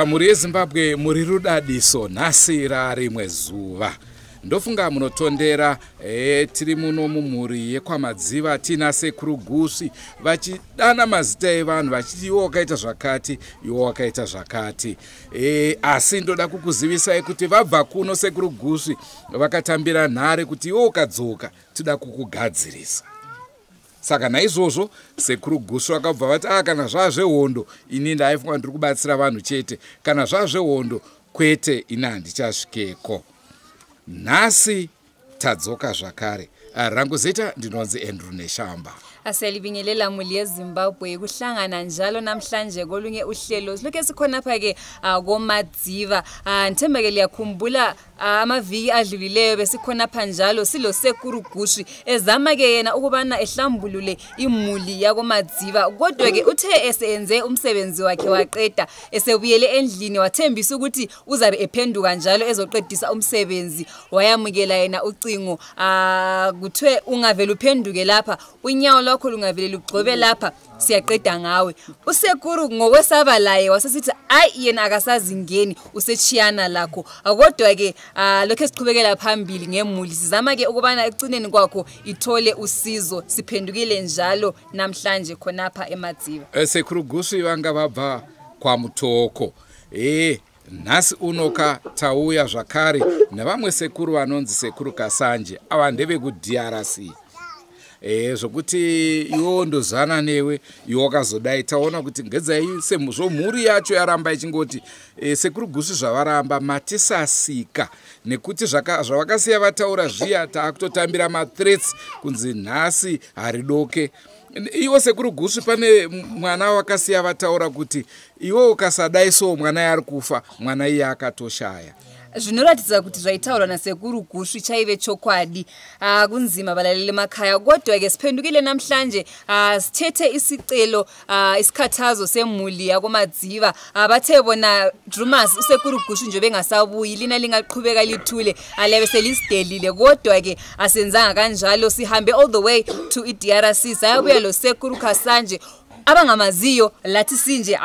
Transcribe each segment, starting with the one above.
Mhuri yeZimbabwe, muri rudadiso. Nhasi rarimwe zuva, ndofunga munotondera. Tiri muno mumhuri yekwaMadziva, tiina Sekuru Gusvi vachidana mazita evanhu vachiti, "Iwe wakaita zvakati, iwe wakaita zvakati." Asi ndoda kukuzivisai kuti vabva kuno Sekuru Gusvi vakatambira nhare kuti, "Iwe ukadzoka, toda kukugadzirisa." Saka naizvozvo Sekuru Gusvi vakabva vati, "A, kana zvaa zvehondo, ini ndaifunga ndiri kubatsira vanhu chete. Kana zvaa zvehondo, kwete, ini handichasvikeko." Nhasi tadzoka zvakare. Rangu zita ndinonzi Andrew Neshamba. Asiyalibingelela muli yeZimbabwe, kuhlangana njalo namhlanje kolunye uhlelo. Silokhu sikhonapha-ke koMadziva. Ngithemba-ke liyakhumbula amaviki adlulileyo besikhonapha njalo silo Sekuru Gusvi ezama-ke yena ukubana ehlambulule imuli yakoMadziva, kodwa-ke uthe esenze umsebenzi wakhe waqeda, esebuyele endlini, wathembisa ukuthi uzabe ephenduka njalo ezoqedisa umsebenzi. Wayamukela yena ucingo, kuthiwe, "Ungavele uphenduke lapha, unyawo lwakho lungavele lugxobe lapha, siyaqeda ngawe." Usekuru ngokwesaba laye wasesithi ayi, yena akasazingeni, usetshiyana lakho. Kodwa-ke lokhu esiqhubekela phambili ngemuli, sizama-ke ukubana ekucineni kwakho ithole usizo. Siphendukile njalo namhlanje khonapha eMadziva. Sekuru Gusvi vanga vabva kwaMutoko. Nhasi unoka tauya zvakare nevamwe sekuru vanonzi Sekuru Kasanje. Ava ndevekuDRC. Zvokuti iwewo ndozana newe, iwe wakazodai, taona kuti ngedzai semuzvo mhuri yacho yaramba ichingoti Sekuru Gusvi zvavaramba matisasika, nekuti zvavakasiya vataura zviya, taakutotambira mathreats kunzi nhasi haridoke. Iwo Sekuru Gusvi, pane mwana wakasiya vataura kuti iwe ukasadai so, mwana yaari kufa, mwana iye akatoshaya. Zvinoratidza kuti zvaitaurwa naSekuru Gusvi chaive chokwadi. Kunzima balaleli emakhaya, kodwa-ke siphendukile namhlanje. Sithethe isicelo, isikhathazo semuli yakoMadziva. Bathe bona, Drumas, uSekuru Gusvi nje bengasabuyi, lina lingaqhubeka lithule, liyabe selisidelile. Kodwa-ke asenzanga kanjalo, sihambe all the way to i-DRC, sayabuya lo Sekuru Kasanje abangamaziyo lathi sinje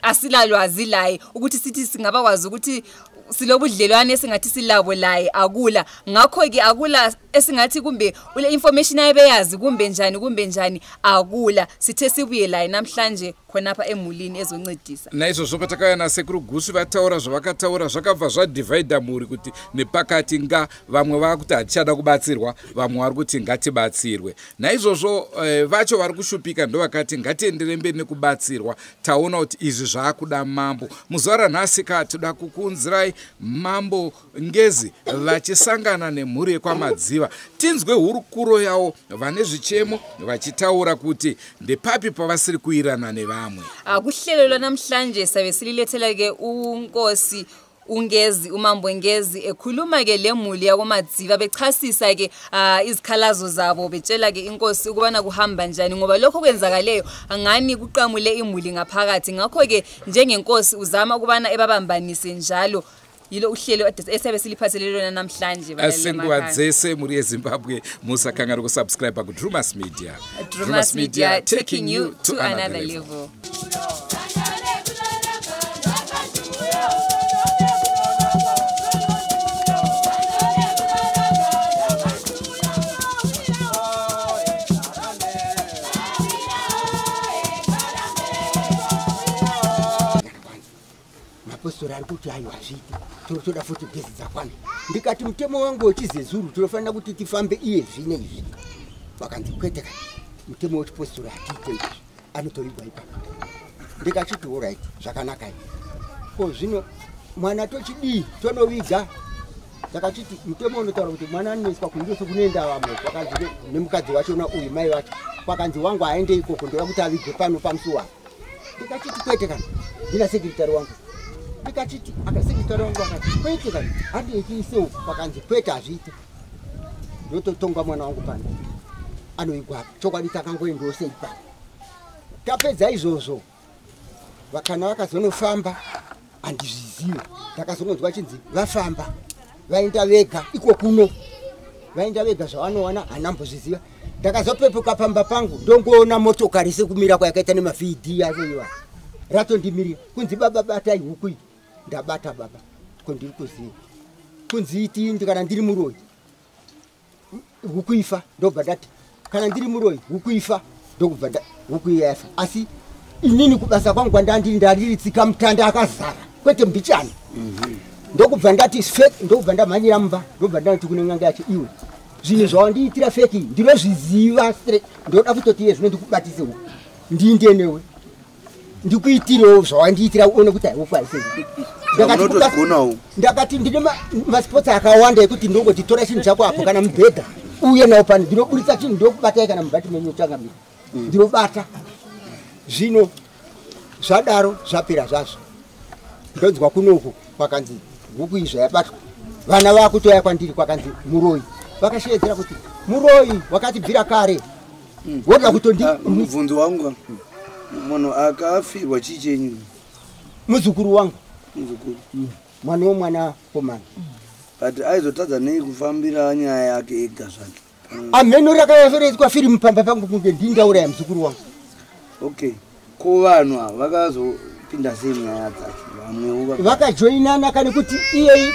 asilalwazi laye ukuthi sithi singabakwazi ukuthi silobudlelwane esingathi silabo laye, akula. Ngakho-ke akula esingathi kumbe ule information ayebeyazi kumbe njani kumbe njani, akula. Sithe sibuye laye namhlanje khonapha emulini ezoncedisa. Naizvozvo patakauya naSekuru Gusvi vataura zvavakataura, zvakabva zvadhivhaidha mhuri kuti nepakati nga vamwe vakuti hatichada kubatsirwa, vamwe vari kuti ngatibatsirwe. Naizvozvo vacho vari kushupika ndovakati ngatiendere mberi nekubatsirwa. Taona kuti izvi zvaakuda mambo. Muzuva ranhasi ka toda kukuunzirai Mambo Ngezi vachisangana nemhuri yekwaMadziva, tinzwe hurukuro yavo vane zvichemo vachitaura kuti ndepapi pavasiri kuirana nevamwe. Kuhlelo lwanamhlanje sabe sililethela-ke unkosi uNgezi, uMambo Ngezi, ekhuluma-ke lemuli yakoMadziva, bechasisa-ke izikhalazo zabo, betshela-ke inkosi ukubana kuhamba njani, ngoba lokho okwenzakaleyo angani kuqamule imuli ngaphakathi. Ngakho-ke njengenkosi uzama ukubana ebabambanise njalo. Yilo uhlelo esabe siliphathele lona namhlanje, balaleli Senguva emakhaya. dzese, mhuri yeZimbabwe, musakanganwa kusubscribe kuDrumas Media. Drumas Media, taking you to another level. Mapostori ari kuti aiwa hazviiti, toda 40 days dzakwana. Ndikati mutemo wangu wechizezuru tinofanira kuti tifambe iye zvine izvi. Vakanzi kwete ka, mutemo wechipostori hatiite izvi, anotorigwa ipapa. Ndikachiti alright, zvakanaka izvi. Ko zvino mwana tochidii, tonoviga? Takachiti mutemo unotaura kuti mwana anoiswa kundoso kunoenda vamwe, kwakanzi nemukadzi wachona uyu mai vacho, kwakanzi wangu aende ikoko, ndoda kuti avigwe pano pamusuwa. Ndikachiti kwete kana, ndina sekretari wangu. Ndikachiti akasekretari wangu akati kwete kana, handiiise uku. Kwakanzi kwete hazviite, ndototonga mwana wangu pano anoigwa. Chokwadi takangoendawo sei pano. Tapedza izvozvo, kana vakazonofamba handizvizive. Takazongonzwa chinzi vafamba vaenda vega iko kuno, vaenda vega zvavanowana handambozviziva. Ndakazopepuka pamba pangu ndongoona motokari sekumira kwayakaita nemavhd acho iwa ratondimirira, kunzi baba batai huku iyi. Ndabata baba, ko ndiri kuziva kunzi iti kana ndiri muroyi huku ifa. Ndobva ndati kana ndiri muroyi huku ifa, ndokubva huku iya yafa. Asi inini kubasa kwangu kwandandiri ndandiri tsika mutanda akazara kwete mbichana. Ndokubva ndati fake, ndokubva ndamhanyira mumba, ndobva ndati kune n'anga yacho, iwe zvinhu zvawandiitira fake ndinozviziva, ndoda kutoti iye zvino ndikubatise huku ndiinde newe ndikuitirewo zvawandiitira uone kuti haiuku haisei. Ndakati ndine masipotsi akawanda ekuti ndongoti tora chinhu chako apo kana mubhedha uye nawo pano, ndinoburitsa chinhu ndokubatai kana mubhati menyu changamira ndinobata. Zvino zvadaro zvapera zvazvo, ndonzwa kunoku kwakanzi huku iyi zvayabatwa, vana vakutoya kwandiri kwakanzi muroyi. Vakashevedzera kuti muroyi wakatibvira kare, woda kutondi. Mubvunzo wangu, munhu akafirwa chii chenyu? Muzukuru wangu. Muzukuru. Mwana womwana komana. But aizotadza nei kufambira nyaya yake ega zvake? Amheno rakayasoreitwa firimu pamba pangu kunge ndindauraya muzukuru wangu. Okay, ko vanhu ava vakazopinda sei nyaya dzacho? Vamwewo vakajoinana kane kuti iye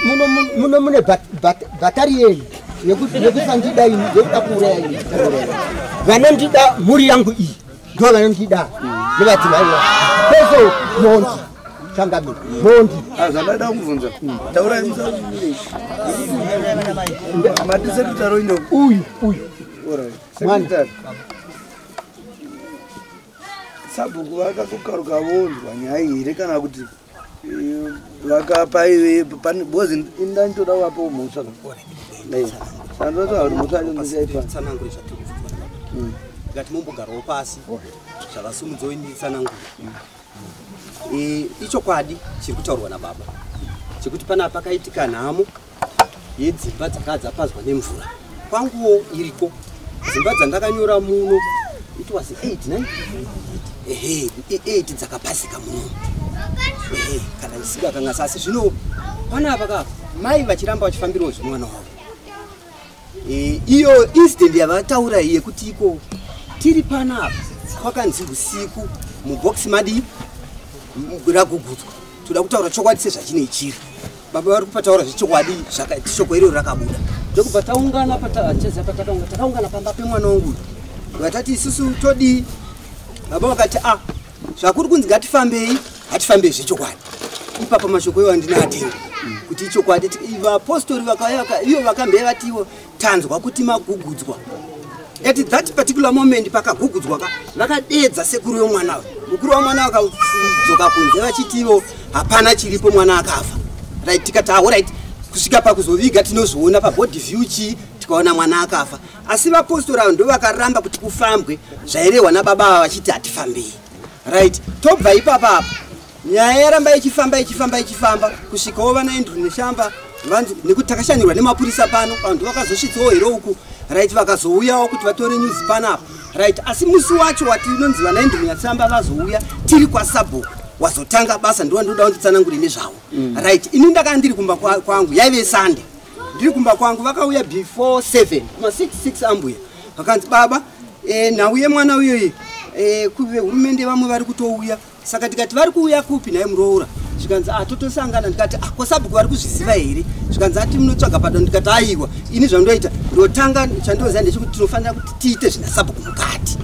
muno mune bhatariyeni yekusandida ini, yekuda kuuraya ini. Vanondida mhuri yangu iyi ndo vanondida nevadzimai vangu kwese. Mondi changamira, mondi. Zvandada kubvunza, taurai musamirei mati sekretari oindo uyu uyu. Sekretari, sabhuku vakazokaruka vonzwa nyaya here kana kuti vakapaive? Because indanditoda kuvapawo mhosva, sandotaura kuti mhosva yacho ndichaipa. Tsanangure zvatiri kuzviona, ndikati mumbogarawo pasi zvavasumudzawo nditsanangure. Ichokwadi chiri kutaurwa nababa chekuti panapa pakaitika nhamo yedzimba dzakanga dzapazwa nemvura. Kwanguwo iriko dzimba dzandakanyora muno, it was 8 9, ehe, 8 dzakapazika muno, ehe, kana ndisingakanganisa. Asi zvino panapa ka mai vachiramba vachifambirawo zvemwana wavo. Iyo incident yavataura iyi yekuti iko tiri panapa kwakanzi usiku mubhokisi madii ragugudzwa, toda kutaura chokwadi sezvachinei chiri. Baba vari kupataura zvechokwadi, shoko iroro rakabuda, ndokubva taungana patakaungana, takaungana pamba pemwana wangu. Vatati isusu todii? Baba vakati a zvakuri kunzi ngatifambei, hatifambei zvechokwadi. Ipapa mashoko iwo andinaatenga kuti ichokwadi. Vapostori vakauya iyo vakambe vatiwo tanzwa kuti magugudzwa. At that particular moment pakagugudzwa ka, vakadedza sekuru yomwana uyu. Mukuru wamwana vakadzoka kunze vachitivo hapana chiripo, mwana akafa. Right, tikati alright, kusvika pakuzoviga tinozoona pabody view chii, tikaona mwana akafa. Asi vapostori avo ndo vakaramba kuti kufambwe zvairehwa nababa ava vachiti hatifambei. Right, tobva ipapa apa nyaya yaramba ichifamba ichifamba ichifamba kusvikawo vana Andrew Neshamba vanzi nekuti takashanyirwa nemapurisa pano, vanhu vakazosvitsawo here uku. Right, vakazouyawo kuti vatore news panapa. Right, asi musi wacho watinonzi vana Andrew Neshamba vazouya tiri kwasabhuku, wazotanga basa ndiwa ndoda kunditsanangure nezvavo. Right, ini ndakanga ndiri kumba kwangu, yaive Sunday, ndiri kumba kwangu. Vakauya before 7 kuma 6 6 ambuya vakanzi baba, nhau yemwana uyoyi, vehurumende vamwe vari kutouya. Saka tikati vari kuuya kupi naye muroora? Zvikanzi a totosangana. Ndikati ah, kwasabhuku vari kuzviziva here? Zvikanzi ati munotsvaga pado. Ndikati aiwa, ini zvandoita ndotanga chandoziva ndechekuti tinofanira kuti tiite zvina sabhuku mukati.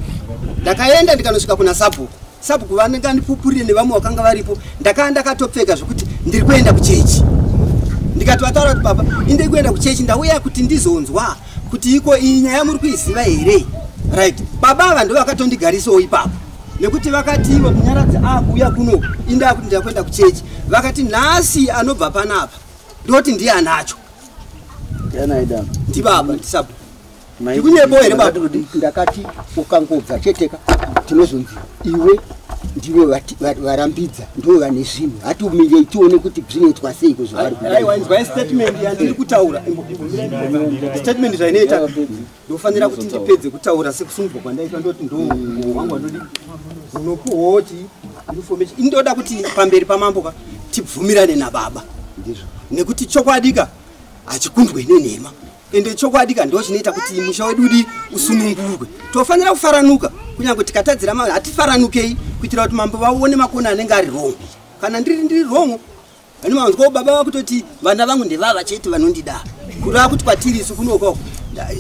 Ndakaenda ndikanosvika kuna sabhuku. Sabhuku vanenge andipupurire nevamwe vakanga varipo. Ndakanga ndakatopfeka zvekuti ndiri kuenda kuchechi. Ndikati vataura kuti baba, indiri kuenda kuchechi, ndauya kuti ndizonzwa kuti iko iyi nyaya muri kuiziva here? Right. Baba ava ndo vakatondigarisawo ipapo. Nekuti vakati ivo Munyaradzi akuuya kuno, indaa kuti ndakuenda kuchechi. Vakati nhasi anobva panapa ndoti ndiye anacho. Ndibaba, ndisabhuku. Ndikunyepo here baba? Ndakati ukangobva cheteka tinozonzi iwe ndiwe varambidza, ndiwe vane zvinhu. Hatiumirei tione kuti zvinoitwa sei kuzvavari kudai. Aiwa, inzwai statement yandiri kutaura. Statement zvainoita ndofanira kuti ndipedze kutaura sekusungwa kwandaitwa, ndoti ndo wangu wandodi unopuhwawo chi information. Indoda kuti pamberi pamambo ka tibvumirane nababa. Ndizvo. Nekuti chokwadi ka hachikundwe nenhema. Ende chokwadi ka ndo chinoita kuti musha wedu udi usunungurwe. Tofanira kufaranuka kunyange tikatadzira hatifaranukei kuitira kuti mambo vaone makona anenge ari wrong. Kana ndiri wrong, ani manzwa baba vakutoti vana vangu ndevava chete vanondida. Kureva kuti kwatiri isu kunoko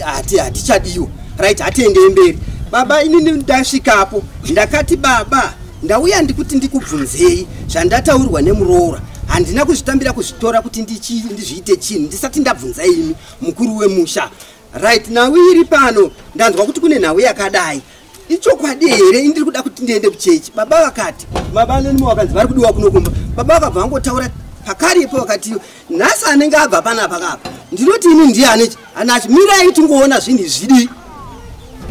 hatichadiwa. Right, hatiendei mberi. Baba, inini ndasvikapo ndakati baba ndauya ndikuti ndikubvunzei zvandataurwa nemuroora. Handina kuzvitambira kuzvitora kuti ndizviite chinhu ndisati ndabvunza imi mukuru wemusha. Right, nhau iri pano ndanzwa kuti kune nhau yakadai. Ichokwadi here? Indiri kuda kuti ndiende kuchechi. Baba vakati, baba nenimo vakanzi vari kudiwa kuno kumba. Baba vakabva vangotaura pakaripo vakati nhasi anenge abva panapa kapa. Ndinoti ini ndiye anacho. Mirai tingoona zvinhu zvidi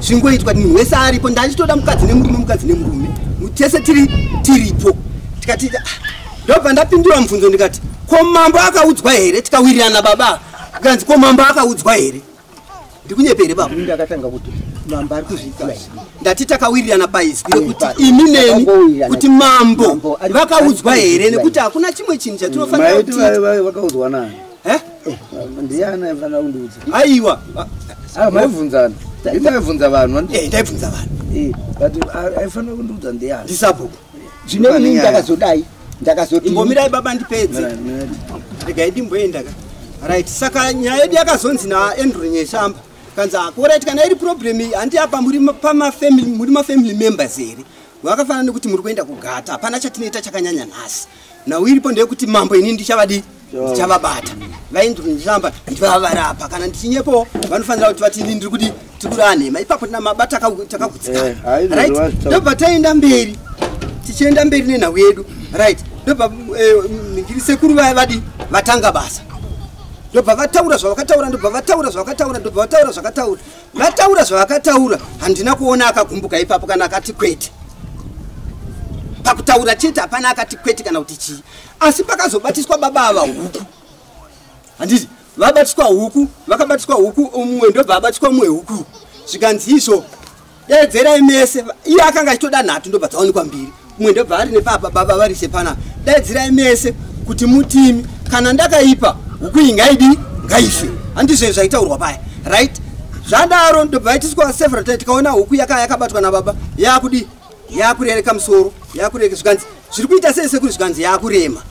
zvingoitwa munhu wese aripo. Ndachitoda mukadzi nemurume, mukadzi nemurume. Tese tiripo. Tikati ndobva ndapindura mubvunzo ndikati ko mambo akaudzwa here? Tikawirirana baba. Kanzi ko mambo akaudzwa here? Ndikunyepe here baba? Ndakatanga kuti mambo ari kuzviita. Ndati takawirirana paizwi rekuti imi neni kuti mambo vakaudzwa here, nekuti hakuna chimwe chinhu chatinofanira kuti vakaudzwa nani? Ndiani aifanira kundiudza? Aiwa. Maibvunzana. Ndaibvunza vanhu. Ndaibvunza vanhu. But aifanira kundiudza ndiani? Ndisabhuku. Zvino ini ndakazodai. Ndakazoti imbomirai baba ndipedze. Regai ndimboenda ka. Right, saka nyaya yedu yakazonzi naAndrew Nyeshamba. Kanzi alright, kana iri problem iyi handi apa muri pamafamily, muri mafamily members here? Vakafanana nekuti muri kuenda kugata, hapana chatinoita chakanyanya nhasi. Nhau iripo ndeyekuti mambo ini ndichavadi, ndichavabata. VaAndrew Nyeshamba ndivavarapa. Kana ndichinyepo vanofanira kuti vati ini ndiri kudi tiri nhema. Ipapo tina mabata takagutsikana. Right, ndobva taenda mberi. Tichienda mberi nenhau yedu. Right, ndobva sekuru vaya vadi vatanga basa. Ndobva vataura zvavakataura, ndobva vataura zvavakataura, ndobva vataura zvakataura. Vataura zvavakataura, handina kuona akagumbuka ipapo kana akati kwete. Pakutaura chete hapana akati kwete kana kuti chii. Asi pakazobatiswa baba ava huku. Handiti vabatiswa huku, vakabatiswa huku umwe ndobva abatiswa umwe huku. Zvikanzi izvo daidzirai mese, iye akanga achitoda nhatu ndobva dzaonekwa mbiri. Umwe ndobva ari nepapa baba vari sepana. Daidzirai mese kuti mutimi kana ndakaipa huku iyi ngaidi ngaife. Handizvo zvaitaurwa paya. Right, zvadaro ndobva vaitiswa several times tikaona huku yakabatwa nababa yakudi yakurereka musoro yakurereka. Zvikanzi zviri kuita sei sekuru? Zvikanzi yakurema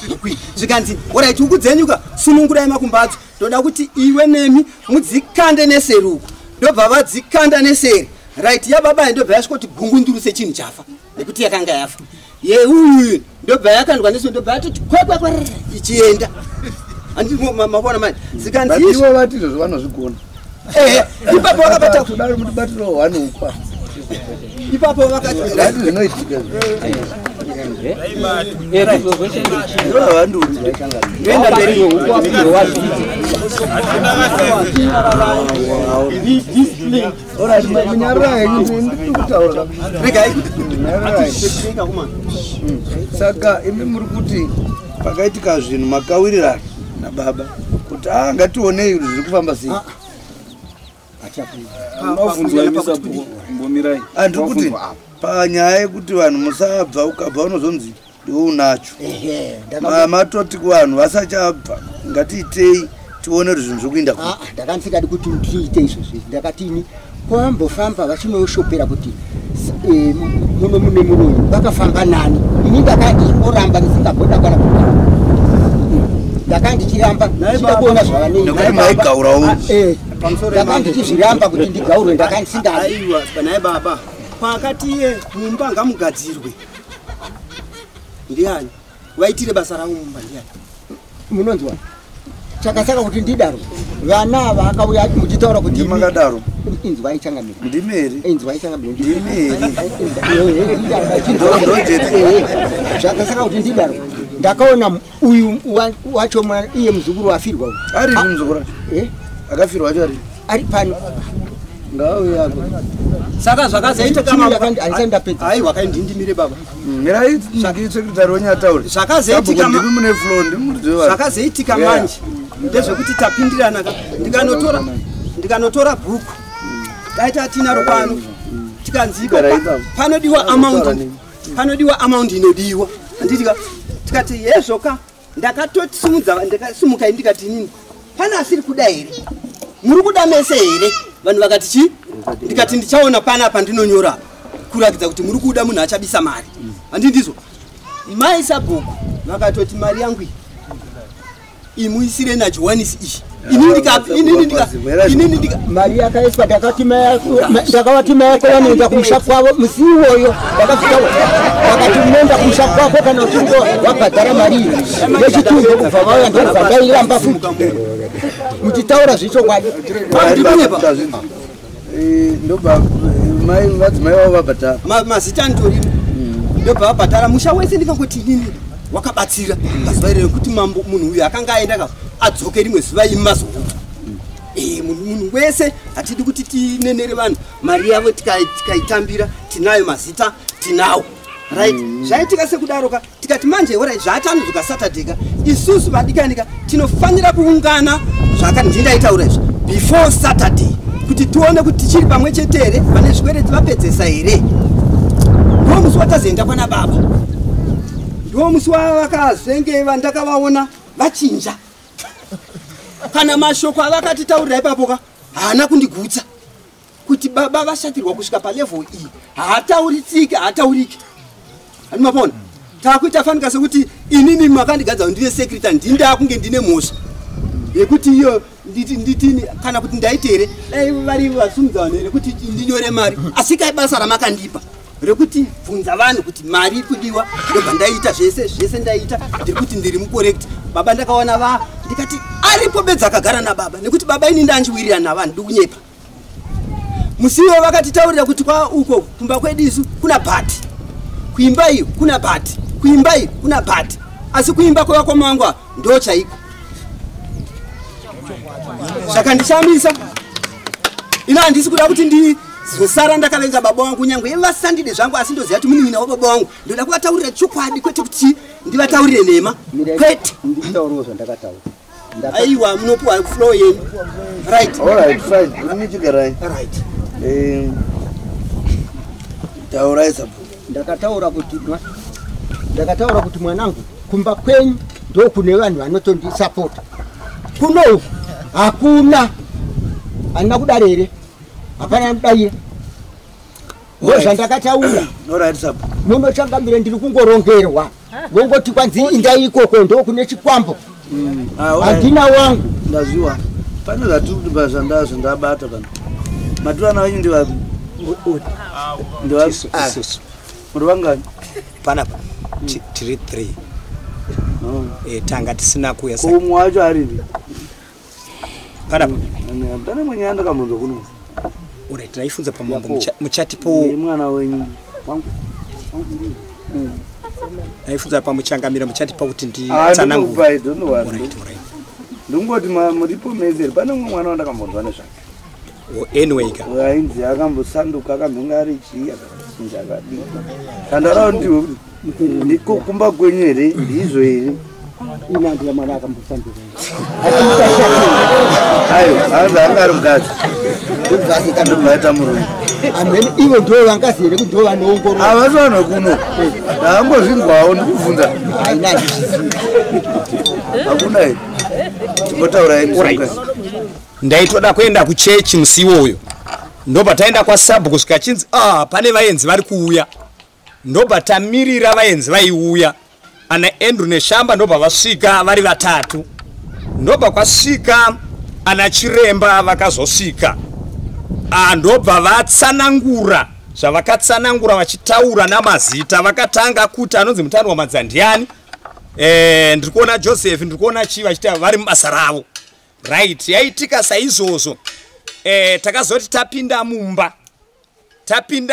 huku iyi. Zvikanzi alright, huku dzenyuka sunungurai makumbatso, ndoda kuti iwe nemi mudzikande neseri uku. Ndobva vadzikanda neseri. Right, yababa ndobva yasvika kuti gungunduru sechinhu chafa nekuti yakanga yafa. Yeuyu ndobva yakandwa neseri, ndobva yatoti kwekwekwere ichienda. Mabona manje. Zikanzi ivo vati izvozvo vanozvigona. Ipapo vakabata kudaro mutibatiro hwani ukwa. Ipapo vakati zvati zvinoitika. Ndoenda mberi. Saka imi muri kuti pakaitika zvinhu makawirirana nababa kuti ngationei zviri kufamba sei. Andiri kuti panyaya yekuti vanhu musabva, ukabva unozonzi ndiwe unacho. Matoti kuvanhu vasachabva, ngatiitei tione kuti zvinhu zviri kuenda kupi. Ndakandisingadi kuti ndiite izvozvo. Ndakatini kwambofamba vachinoshopera kuti muno mune muroyi vakafamba nani. Ini ndakandoramba ndisingagoda kana kugara. Ndakandichiramba ndichida kuona zvavanoita. Nekuti maigaurawo. Ndakandichizviramba kuti ndigaurwe, ndakandisingadi. Aiwa, naye baba. Kwakati iye mumba ngamugadzirwe ndiani vaitire basa ravo mumba ndiani? Munonzwa chakasaka kuti ndidaro vana ava akauya muchitaura kuti Ndimakadaro. Inzwai changamire. Ndimeri. Inzwai changamire. Ndimeri. Zvakasaka kuti ndidaro. Ndakaona uyu wacho iye muzukuru wafirwa uyu. Ari muzukuru? Eh? Akafirwa wacho ari? Ari pano. Ngauye ako. Saka zvakazoita kama ndapedza. Aiwa kaindindimire baba. Mirai sekretary wenyu ataure. Zvakazoitika ndimi mune flow ndimi muridzi wevanhu. Zvakazoitika manje ndezvekuti tapindirana ka ndikanotora bhuku. Dai tatinaro pano tikanzi panodiwa amount. Panodiwa amount inodiwa. Handiti ka tikati yezvoka ndakatosimudza ndakasimuka ndikati nini pana asiri kuda here? Muri kuda mese here? Vanhu vakati chi? Ndikati ndichaona panapa ndinonyora kuratidza kuti muri kuda munhu achabisa mari. Handi ndizvo? Mai sabhuku vakatoti mari yangu iyi imuisire naJohanisi iyi. Inini ndika mari yakaiswa ndakati mai yako vanoenda kumusha kwavo musi iwoyo ndakafika vakati unoenda kumusha kwako kana uchinge wabhadhara mari iyi nechitunhu kubva vauya ndokubva ndairamba futi muchitaura zvechokwadi. Ndobva mai vadzimai vavo vabhadhara mazita anditorimo ndobva vabhadhara musha wese ndikangoti inini wakabatsira pazuva iri rekuti mambo munhu uyu akanga aenda ka adzoke rimwe zuva imazoona. Munhu wese hatidi kuti tinenere vanhu mari yavo tikaitambira tinayo mazita tinawo. Right? Zvaitika sekudaro ka tikati manje alright zvatanodzoka Saturday ka isusu vadikanika tinofanira kuungana zvakandindaitaura izvi before Saturday kuti tione kuti tichiri pamwe chete here vane zvikwereti vapedzesa here. Ndiwo musi watazoenda kwana baba. Ndiwo musi wavakazenge vandakavaona vachinja. Kana mashoko avakatitaurira ipapo ka haana kundigutsa kuti baba vashatirwa kusvika palevel iyi haatauritsike haatauriki. Handimapona takuita fanika sekuti inini makandigadza kuti ndive secretary ndindaa kunge ndine mhosva yekuti iyo nditini kana kuti ndaite here dai vari vasumudza vanhu here kuti ndinyore mari asi kai basa ramakandipa rekuti bvunza vanhu kuti mari kudiwa ndobva ndaita zvese ndaita ndiri kuti ndiri mucorrect. Baba ndakaona ndikati aripo bedzi akagara nababa nekuti baba ini ndandiwirirana navanhu ndikunyepa. Musiwo vakatitaurira kuti kwa uko kumba kwedu isu kuna bhati kuimba iyo kuna bhati kuimba iyo kuna bhati asi kuimba kwevakoma vangu ndo chaiko. Zvakandishamisa ino handisi kuda kuti ndizosara ndakavenga baba vangu nyangwe vasandide zvangu asi ndoziva kuti munin'ina wababa vangu ndoda kuvataurira chokwadi kwete kuti ndivataurire nhema kwete. Nditauriwo zvandakataura. Aiwa munopuwa flow yenyu. Right. All right, fine. Muchigarai. Right. Taurai sabhuku. Ndakataura kuti mwanangu kumba kwenyu ndokune vanhu vanotondisapota. Kuno uku hakuna handina kudaro here? Hapana anodaira. Ndozvandakataura. All right sabhuku. Munochangamire ndiri kungorongerwa. Vongoti kwanzi indai ikoko ndokune chikwambo. Handina wangu. Ndazviwa. Pane zvatiri zvandabata pano. Maturana venyu ndivapi? Ndivapi? Muri vangani? Panapa tiri 3. Tanga tisina kuuya. Umwe wacho aripi? Panapa. Pane mwenye andakambonzwa kuno. Alright, taifunza pamambo muchatipo mwana wenyu. Wangu. Taifunza pamuchangamira muchatipa kuti nditsanangure. Alright. Ndingoti muripo mezeri pane mumwe mwana wandakambonzwa nezvake. Anyway ka. Ainzi akambosanduka akamhenga ari chii akachinja akadii. Kandarawo ndiwo ndiko kumba kwenyu here ndizvo here? Inandira mwana akambosanduka. Ayo, anzi anga ari mukadzi. Ndobva aita murume. Amene ivo ndo vangazi here kuti ndo vanoongorora. Havasi vanhu vekuno. Ndangozvinzwawo ndikubvunza. Haina handizvizivi. Hakuna here? Chimbotaura imi. Ndaitoda kuenda kuchechi musi iwoyo. Ndobva taenda kwasabhuku kusvika chinzi pane vaenzi vari kuuya. Ndobva tamirira vaenzi vaiuya. Ana Andrew Neshamba ndobva vasvika vari vatatu. Ndobva kwasvika ana chiremba vakazosvika. Ndobva vatsanangura Zvavakatsanangura vachitaura namazita, vakatanga kuti anonzi Mutano waMadziva ndiani, ndiri kuona Joseph, ndiri kuona chii, vachiti vari mubasa ravo. Right, yaitika saizvozvo. Takazoti tapinda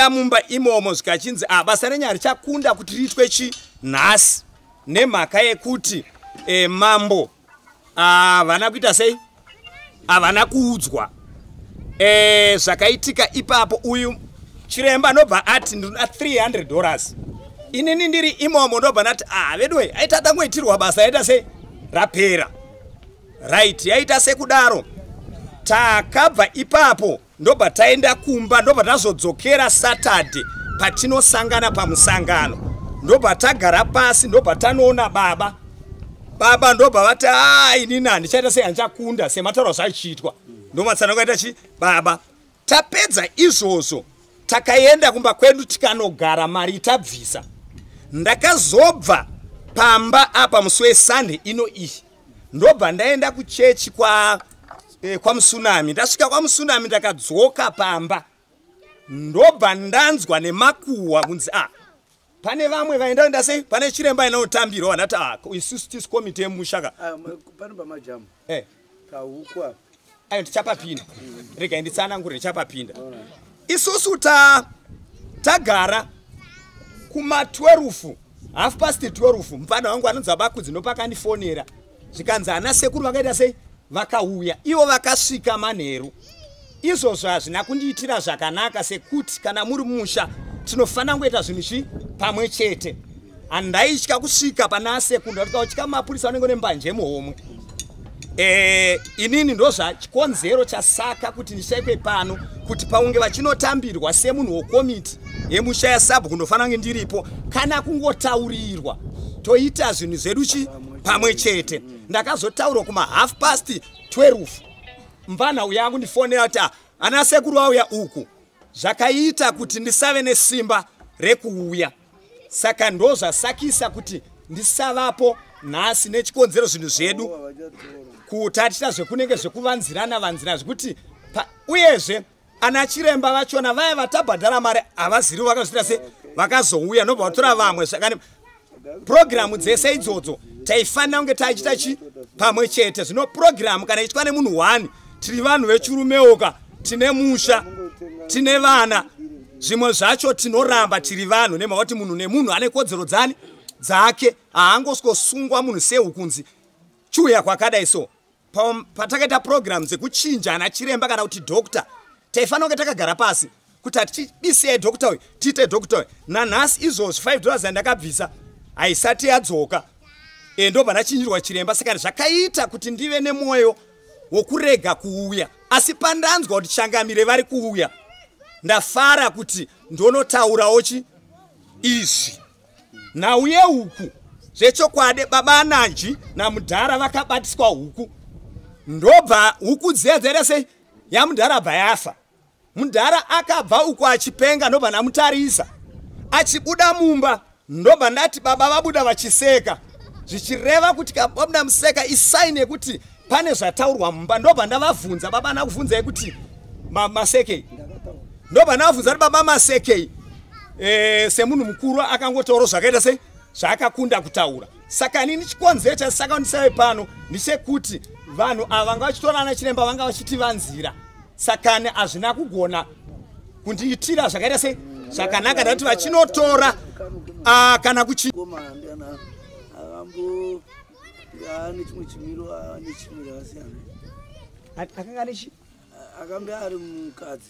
mumba imomo, zvikachinzi basa renyu harichakunda kuti riitwe chi nhasi, nemhaka yekuti mambo havana kuita sei, havana kuudzwa. Zvakaitika ipapo, uyu chiremba anobva ati ndinoda $300. Inini ndiri imomo ndobva ndati veduwe, aita tangoitirwa basa aita sei rapera. Right, yaita sekudaro. Takabva ipapo ndobva taenda kumba, ndobva tazodzokera Saturday patinosangana pamusangano, ndobva tagara pasi, ndobva tanoona baba. Baba ndobva vati inini handichaita sei, handichakunda sematauro zvaichiitwa. Ndomatsanangura ita chi baba. Tapedza izvozvo takaenda kumba kwedu tikanogara, mari tabvisa. Ndakazobva pamba apa musi weSunday ino iyi, ndobva ndaenda kuchechi kwaMusunami. Ndasvika kwaMusunami ndakadzoka pamba, ndobva ndanzwa nemakuhwa kunzi pane vamwe vaenda sei, pane chiremba inotambirwa. Vandati isusu tisi komiti yemusha ka pane pamajamu kahukwa. Ayo tichapapinda, regai nditsanangure, ndichapapinda. Isusu tagara kuma 12, 12:30, mufana wangu anonzi Abakudzi ndopakandifonera, zvikanzi ana sekuru vakaita sei, vakauya. Ivo vakasvika manheru. Izvozvo hazvina kundiitira zvakanaka, sekuti kana muri musha tinofanira kungoita zvinhu chi pamwe chete. Handaitya kusvika pana sekuru, ndatikatya mapurisa vanenge nembanje muhomwe. Inini ndozvachikonzero chasaka kuti ndishaikwe pano, kuti paunge vachinotambirwa semunhu wekomiti yemusha yasabhuku ndofanira kunge ndiripo, kana kungotaurirwa toita zvinhu zvedu chi pamwe chete. Ndakazotaurwa kuma 12:30, mvana uya akundifonera kuti ana sekuru auya uku. Zvakaita kuti ndisave nesimba rekuuya, saka ndozvasakisa kuti ndisavapo nhasi nechikonzero zvinhu zvedu kutaticha zvekunenge zvekuvanzirana vanzira zvekuti uyezve ana chiremba vachona vaya vatabhadhara mari havaziri vakazviita sei, vakazouya ndobva vatora vamwe. Zvakani purogiramu dzese idzodzo taifanira kunge taichita chi pamwe chete. Zvino purogiramu kana ichitwa nemunhu 1, tiri vanhu vechirumeoka, tine musha, tine vana, zvimwe zvacho tinoramba tiri vanhu, nemhaka kuti munhu nemunhu ane kodzero dzani dzake, haangosvosungwa munhu sehukunzi chiuya kwakadai. So patakaita purogiramu dzekuchinja ana chiremba kana kuti doctor, taifanira kunge takagara pasi kuti hatibisei doctor uyu, tiite doctor uyu. Nanhasi izvozvi $5 yandakabvisa haisati yadzoka, ndobva ndachinjirwa chiremba. Saka zvakaita kuti ndive nemwoyo wokurega kuuya, asi pandanzwa kuti changamire vari kuuya, ndafara kuti ndonotaurawo chi izvi. Nhau yehuku zvechokwadi, baba Ananji namudhara vakabatiswa huku, ndobva huku dziya dzaita sei, yamudhara bva yafa. Mudhara akabva uku achipenga, ndobva ndamutarisa achibuda mumba, ndobva ndati baba vabuda vachiseka, zvichireva kuti vabuda museka isaini yekuti pane zvataurwa mumba. Ndobva ndavavhunza baba, ndakuvhunzai kuti masekei, ndobva ndavavhunza kuti baba masekei. Semunhu mukuru akangotaura zvakaita sei, zvaakakunda kutaura. Saka nini chikonzero chasaka ndisave pano ndechekuti vanhu ava vanga vachitora ana chiremba vanga vachitivanzira, sakani hazvina kugona kundiitira zvakaita sei zvakanaka, ndakuti vachinotora kana kuchi akanga nechi akambe ari mukadzi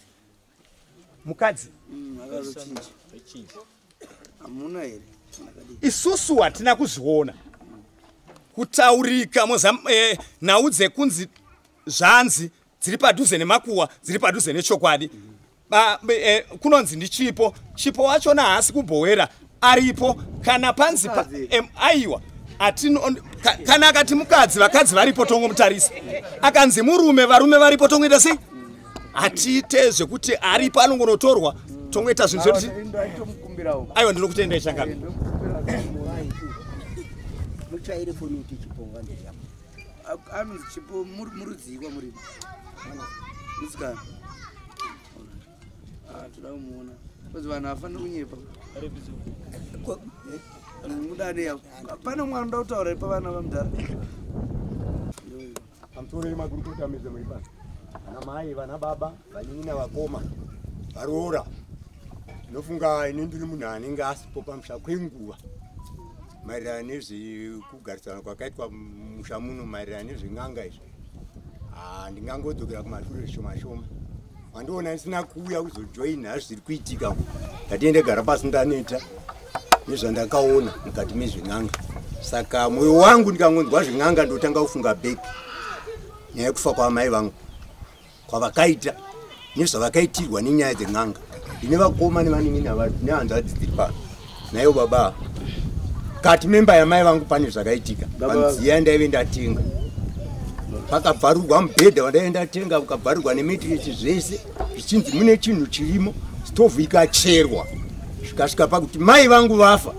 mukadzi akazochinja hamuna here. Isusu hatina kuzviona kutaurika nhau dzekunzi zvanzi dziri padhuze nemakuwa, dziri padhuze nechokwadi. Kunonzi ndichipo, chipo wachona haasi kubhowera, aripo. Kana panzi aiwa kana akati mukadzi, vakadzi varipo tongomutarisa. Akanzi murume, varume varipo tongoita sei, hatiite zvekuti aripo anongonotorwa, tongoita zvinhu zvekuti aiwa. Ndinokutendai changamire. Muchaire foni kuti chipo vandiyapo. Anonzi chipo murudzikwa muri musikana. Toda kumuona. Because vanhu havafaniri kunyepa. Mudane yako. Pane mwana unoda kutaura ipa vana vamudhara. Pamusoro yemakurukota meze muri pano. Vana mai, vana baba, vanin'ina vakoma, varoora. Ndinofunga ini ndiri munhu anenge asipo pamusha kwenguva. Maererano nezvekugarisana kwakaitwa musha muno, maererano nezven'anga izvi. Ndingangodzokera kumashure zvishoma shoma. Wandiona ndisina kuuya kuzojoina zviri kuitika. Ndatiende gara pasi ndaneta nezvandakaona mukati mezven'anga. Saka mwoyo wangu ndikangonzwa zven'anga ndotanga kufunga back. Nyaya yekufa kwamai vangu kwavakaita nezvavakaitirwa nenyaya dzen'anga. Ndine vakoma nevanin'ina nehanzvadzi dziri pano. Naivo baba kati memba yamai vangu pane zvakaitika. Panziya ndaive ndatenga. Pakabvarurwa mubhedha wandaive ndatenga ukabvarurwa nemetiresi zvese zvichinzi mune chinhu chirimo, stovhu ikacherwa. Zvikasvika pakuti mai vangu vafa,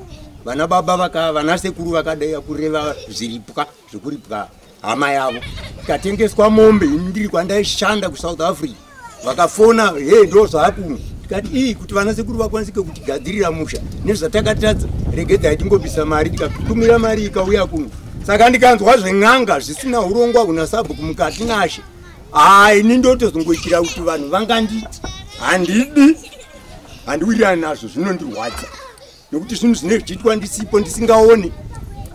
vana baba vana sekuru vakadaiya kureva zviripwa zvekuripwa hama yavo. Ikatengeswa mombe ini ndiri kwandaishanda kuSouth Africa. Vakafona, hey ndo zvakuno. Tikati ii kuti vana sekuru vakwanisike kutigadzirira musha nezvatakatadza, regedzai tingobvisa mari, tikatumira mari ikauya kuno. Saka ndikanzwa zven'anga zvisina urongwa huna sabhuku mukati nashe. Ini ndotozongoitira kuti vanhu vanganditi handidi, handiwirirani nazvo, zvinondirwadza nekuti zvinhu zvinenge zvichiitwa ndisipo ndisingaoni.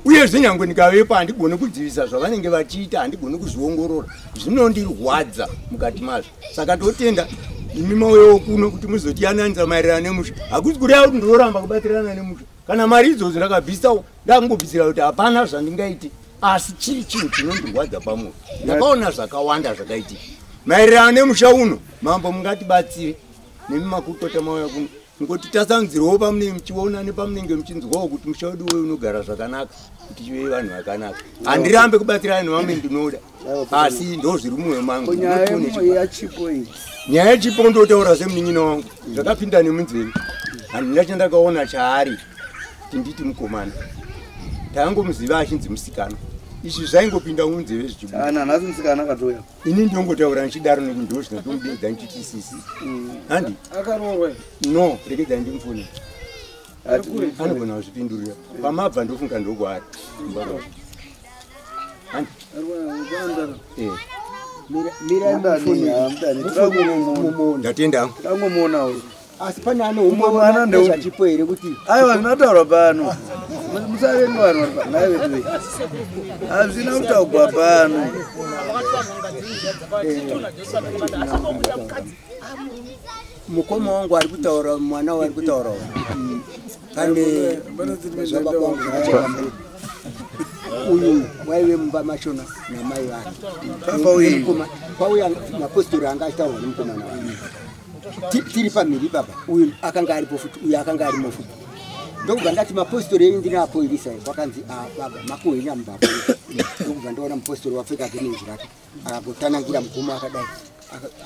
Uyezve nyangwe ndikavepo handigoni kudzivisa zvavanenge vachiita, handigoni kuzviongorora, zvinondirwadza mukati mazvo. Saka totenda imi mauyawo kuno kuti muzotiyananisa maererano nemusha. Hakusi kureva kuti ndinoramba kubatirana nemusha. Kana mari idzodzo ndakabvisawo, ndakungobvisira kuti hapana zvandingaite, asi chiri chinhu chinondirwadza pamwoyo. Ndakaona zvakawanda zvakaitika maererano nemusha uno. Mambo mungatibatsire nemi makurukota mauya kuno ngoti tasanzirawo pamunenge muchiona nepamunenge muchinzwawo kuti musha wedu uyu unogara zvakanaka, kuti tive vanhu vakanaka. Handirambe kubatsirana nevamwe ndinoda, asi ndo zviri mumwoyo mangu. Nyaya yechipo ndotaura semunin'ina wangu, zvakapinda nemunzeve. Handina chandakaona chaari kuti nditi mukomana, takangomuziva achinzi musikana. Izvi zvaingopinda munzeve zvichibuda. Nhasi musikana akatouya. Ini ndinongotaura ndichidaro nekuti ndo zvinotomudedza ndichiti sisi. Handi? Akaroorwa. No, regedzai ndimufone. Anogona kuzvipindurira. Pamabva ndofunga ndokwaari. Handi? Ndatenda. Tangomuona uyu. Asi pane ane umwe nezvachipo here kuti aiwa zvinotaurwa pano. Musavenga vanhu vari pano. Nhai vedu. Hazvina kutaurwa pano. Mukoma wangu ari kutaura, mwana wari kutaura. Pane zvababa wangu zvakacheka. Uyu waive mumba machona namai vake. Pauya mapostori anga achitaurwa nemukomana wake. Tiri pamhiri baba, uyu akanga aripo futi, uyu akanga arimo futi. Ndokubva ndati mapostori enyu ndinaapoirisa, kwakanzi baba makoheni amubaba. Ndokubva ndaona mupostori wapfeka gemenzi rake, akagotanangira mugomo akadai,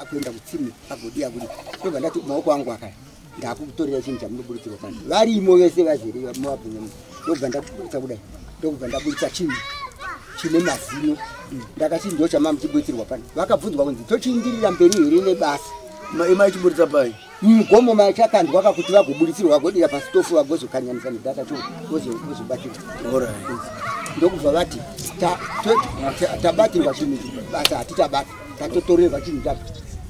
akuenda kutsime, agodiya kudi. Ndokubva ndati maoko angu akaya, ndakukutorera chinhu chamunoburitsirwa pano. Varimo vese vazere muvabvunza. Ndokubva ndaburitsa kudai, ndokubva ndaburitsa chinhu chine mazino. Ndakati ndo chamamuchiburitsirwa pano. Vakabvunzwa kunzi tochiindirira mberi here nebasa. Maichiburitsa pai? Mugomo machakandwa kakuti vagoburitsirwa vagodira pasitofu vagozokanyanisa nedhaka cho vozobatirwa. Ndokubva vati tabatirwa chinhu basa hatichabata, tatotorerwa chinhu chacho.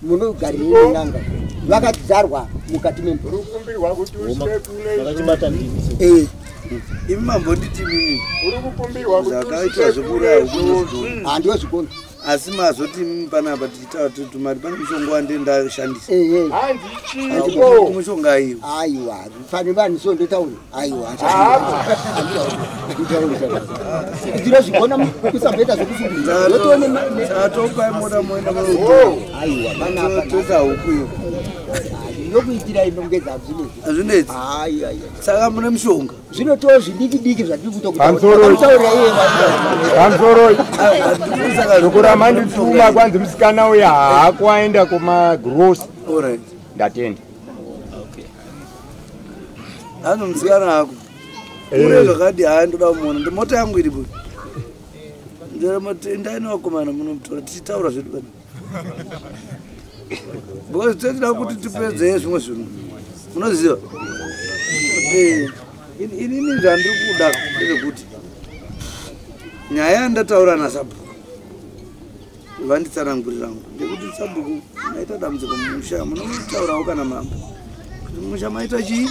Munogarirei nen'anga? Vakadzarwa mukati memvura. Imi mambonditi mimi zvakaitwa zvekuuraya huku handozvikona. Asi mazoti mimi panapa tichitaura kuti mari pane mushonga wandendashandisa. Mushonga iyo. Aiwa, pane vanhu so ndotaura. Aiwa. Ndinozvigona kusamboita zvekufungira. Tatopai moda moenda. Aiwa, panapa. Toita huku iyo. Ndinokuitirai nongedza hazvinetsi. Hazvinetsi. Aiwa. Saka mune mushonga. Zvinotoo zvidiki diki zvatiri kutokuta. Pamusoro. Zvokuramba ndituma kwanzi musikana uya haako aenda kumagrosi. Alright. Ndatenda. Ano musikana ako. Ure zvakadi haa ndoda kumuona. Mota yangu iripo. Ndai nevakomana munomutora tichitaura zvedu pano. Because tinoda kuti tipedze zvimwe zvinhu. Munoziva? Inini zvandiri kuda ndezvekuti nyaya yandataura nasabhuku vanditsanangurirangu ndekuti sabhuku maita dambudziko mumusha, munotaurawo kana mambo kuti mumusha maita chii,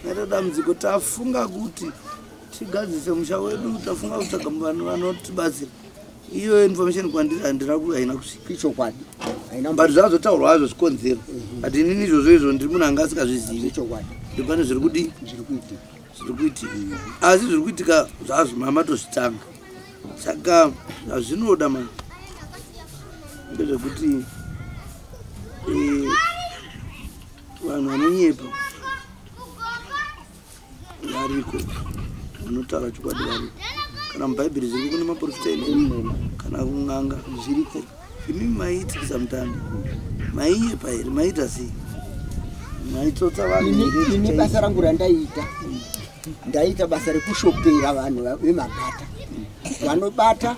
maita dambudziko. Tafunga kuti tigadzise musha wedu, tafunga kutsvaga vanhu vanotibatsira. Iyo information kwandiri handina haina kusvika. Ichokwadi. But zvazotaurwa hazvo zvikonzero, but inini izvozvo izvo ndiri munhu anga asingazvizivi. Ichokwadi. Pane zviri kudii, Zviri kuitika. Zviri kuitika, asi zviri kuitika zvazvo mamatozvitanga. Saka zvazvinoda mani ndezvekuti vanhu vanonyepa variko, vanotaura chokwadi variko. Kana mubhaibheri zviriko, kune maprofita enhema, kana kun'anga zviriko. Imimi maiitikisa mutanda, mainyepa here? Maiita sei? Maitsotsa vanhu here? Ini basa rangu randaiita, ndaiita basa rekushopera vanhu vemagata vanobata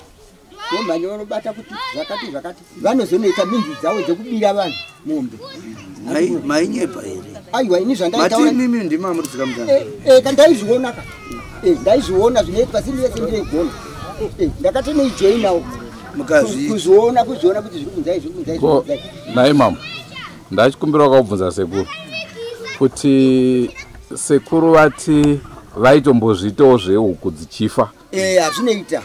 vomhanya, vanobata kuti zvakati zvakati, vanozonoita minzi dzavo dzekubira vanhu mombe. Mainyepa here? Aiwa, ini Mati zvandaitaura imimi ndimi amuritsika mutanda? Ka ndaizviona ka. Ndaizviona zvinoitwa sini yese ndinoigona. Ndakatonoijoinawo. Mukazviita. Kuzviona kuti zviri kunzai, zviri kunzai, zviri Ko kunzai. Nhai mama, ndachikumbira wakabvunza sekuru kuti sekuru vati vaitombozviitawo zvehuku dzichifa. Hazvinoita.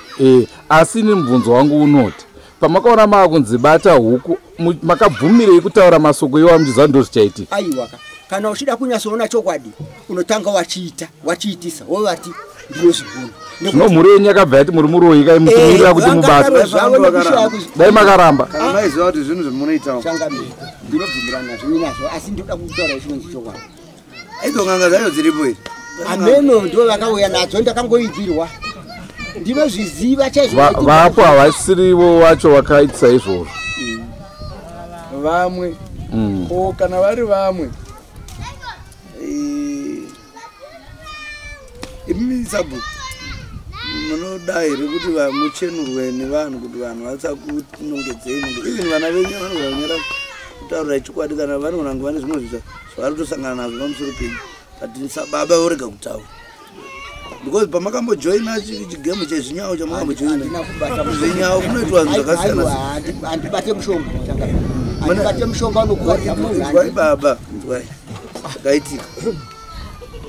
Asi ini mubvunzo wangu unoti, pamakaona maakunzi bata huku, makabvumirei kutaura masoko iwayo muchiziva ndo zvichaitika? Aiwa ka, kana uchida kunyatsoona chokwadi, unotanga wachiita, wachiitisa, wovati ndinozvigona. Zvino mhuri yenyu yakabva yati muri muroyi kai, muchimirira kuti mubate. Vakadaro zvavo nekushaya Dai makaramba. Kana maiziva kuti zvinhu zvamunoitawo. Changamire, ndinobvumirana zvinyi nazvo, asi ndinoda kutaura chinonzi chokwadi. Idzo n'anga dzacho dziripo here? Ameno ndo vakauya nadzo, ndakangoigirwa, ndinozviziva chaizvo. Vapo havasirivo vacho vakaitisa izvozvo? Vamwe. Ko kana vari vamwe, imimi sabhuku munoda here kuti muchenurwe nevanhu, kuti vanhu vasakunongedzei nonge? Even vana venyu vanogona kunyara kutaurira chokwadi, kana vanogona kunge vane zvimwe zvinhu zvavari kutosangana nazvo pamusoro penyu, but sababa vorega kutaura because pamakambojoina chigemu chezvinyawo chamakambojoina. Handina kubata. Zvinyawo kunoitwa zvinhu zvakasiyana. Aiwa, handibate mushonga, changamire. Handibate mushonga unogwadza munhu. Inzwai baba, inzwai zvakaitika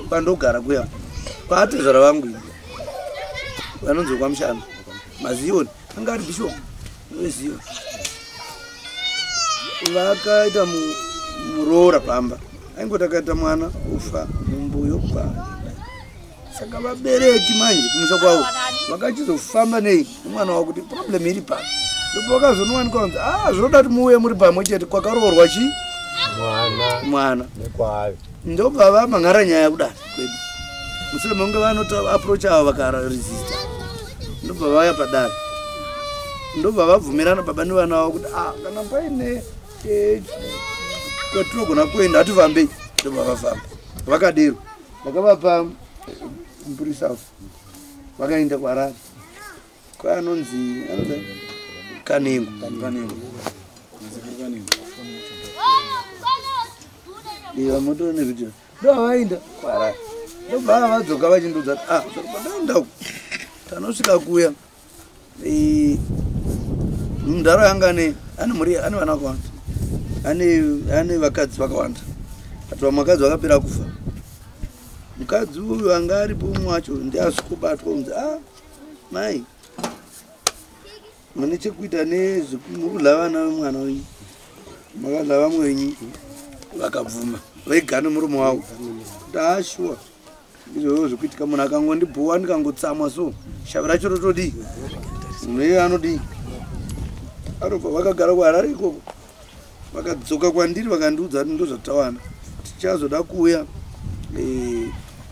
kwandogara kuya kwaatezvara vangu ini vanonzi kwaMushana Maziyoni, anga ari bishop weZiyoni. Vakaita muroora pamba, aingoti akaita mwana ufa mumbuyo pa. Saka vabereki manje kumusha kwavo vakachizofamba nei nemwana wavo kuti problem iri pano, ndipo vakazonowanikwa kunzi a zvinoda kuti muuye muri pamwe chete kwakaroorwa chi mwana. Mwana. Nekwayo. Ndobva vamhan'ara nyaya kudare kwedu, mushure mekunge vanoapproach avo vakaresista, ndobva vauya padare, ndobva vabvumirana baba nevana vavo kuti a kana paine kwatinogona kuenda hatifambei. Ndobva vafamba vakadero, ndakavapa mupurisa, vakaenda kuHarare kwaanonzi anonzi Kanengo. Kanengo. Vamotora nevhidhiyo, ndovavaenda kuHarare, ndobva vadzoka vachindudza kuti ah, pataenda uku tanosvika kuya, mundaro yanga ane mhuri, ane vana vakawanda, ane vakadzi vakawanda, but vamwe vakadzi vakapera kufa. Mukadzi uyu anga aripo umwe wacho ndiasi kubatwa kunzi a mai mune chekuita nezvemurikudla vana vemwana wenyu, makadla vamwe venyu. Vakabvuma vega nemurume wavo kuti ashuwa izvozvo zvekuitika. Munhu akangondibhowa, ndikangotsamwa, so shavi racho rotodii, munhu iye anodii, anobva. Vakagara kuHarare ikoko, vakadzoka kwandiri, vakandiudza kuti ndozvatawana, tichazoda kuuya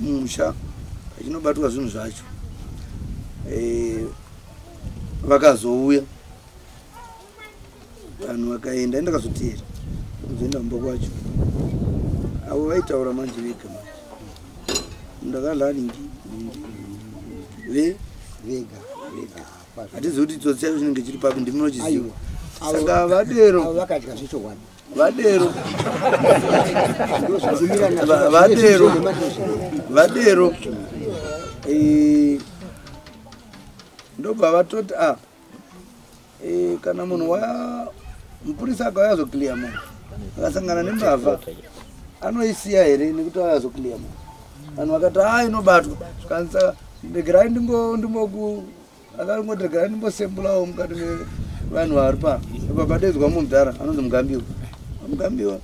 mumusha achinobatwa zvinhu zvacho. Vakazouya vanhu vakaenda, indakazoteera kuzoenda kumba kwacho. Avo vaitaura manje vega manje, ndakadla ningi ningi ve Vega. Vega. Hatizivi kuti tsotsi chacho chinenge chiri papi, ndimunochiziva. Saka vadero vakadya zvechokwadi. Vadero vadero vadero ndobva vatoti a kana munhu wa mupurisa akauya azoclear munhu akasangana nembavha anoisiya here nekuti auya azoclear munhu. Vanhu vakati a inobatwa zvikanzi saka regerai ndimboku akangoti regerai ndimbosembulawo mukati mevanhu vari pa ndobva padedzwa mumudhara anonzi Mugambiwa. Mugambiwa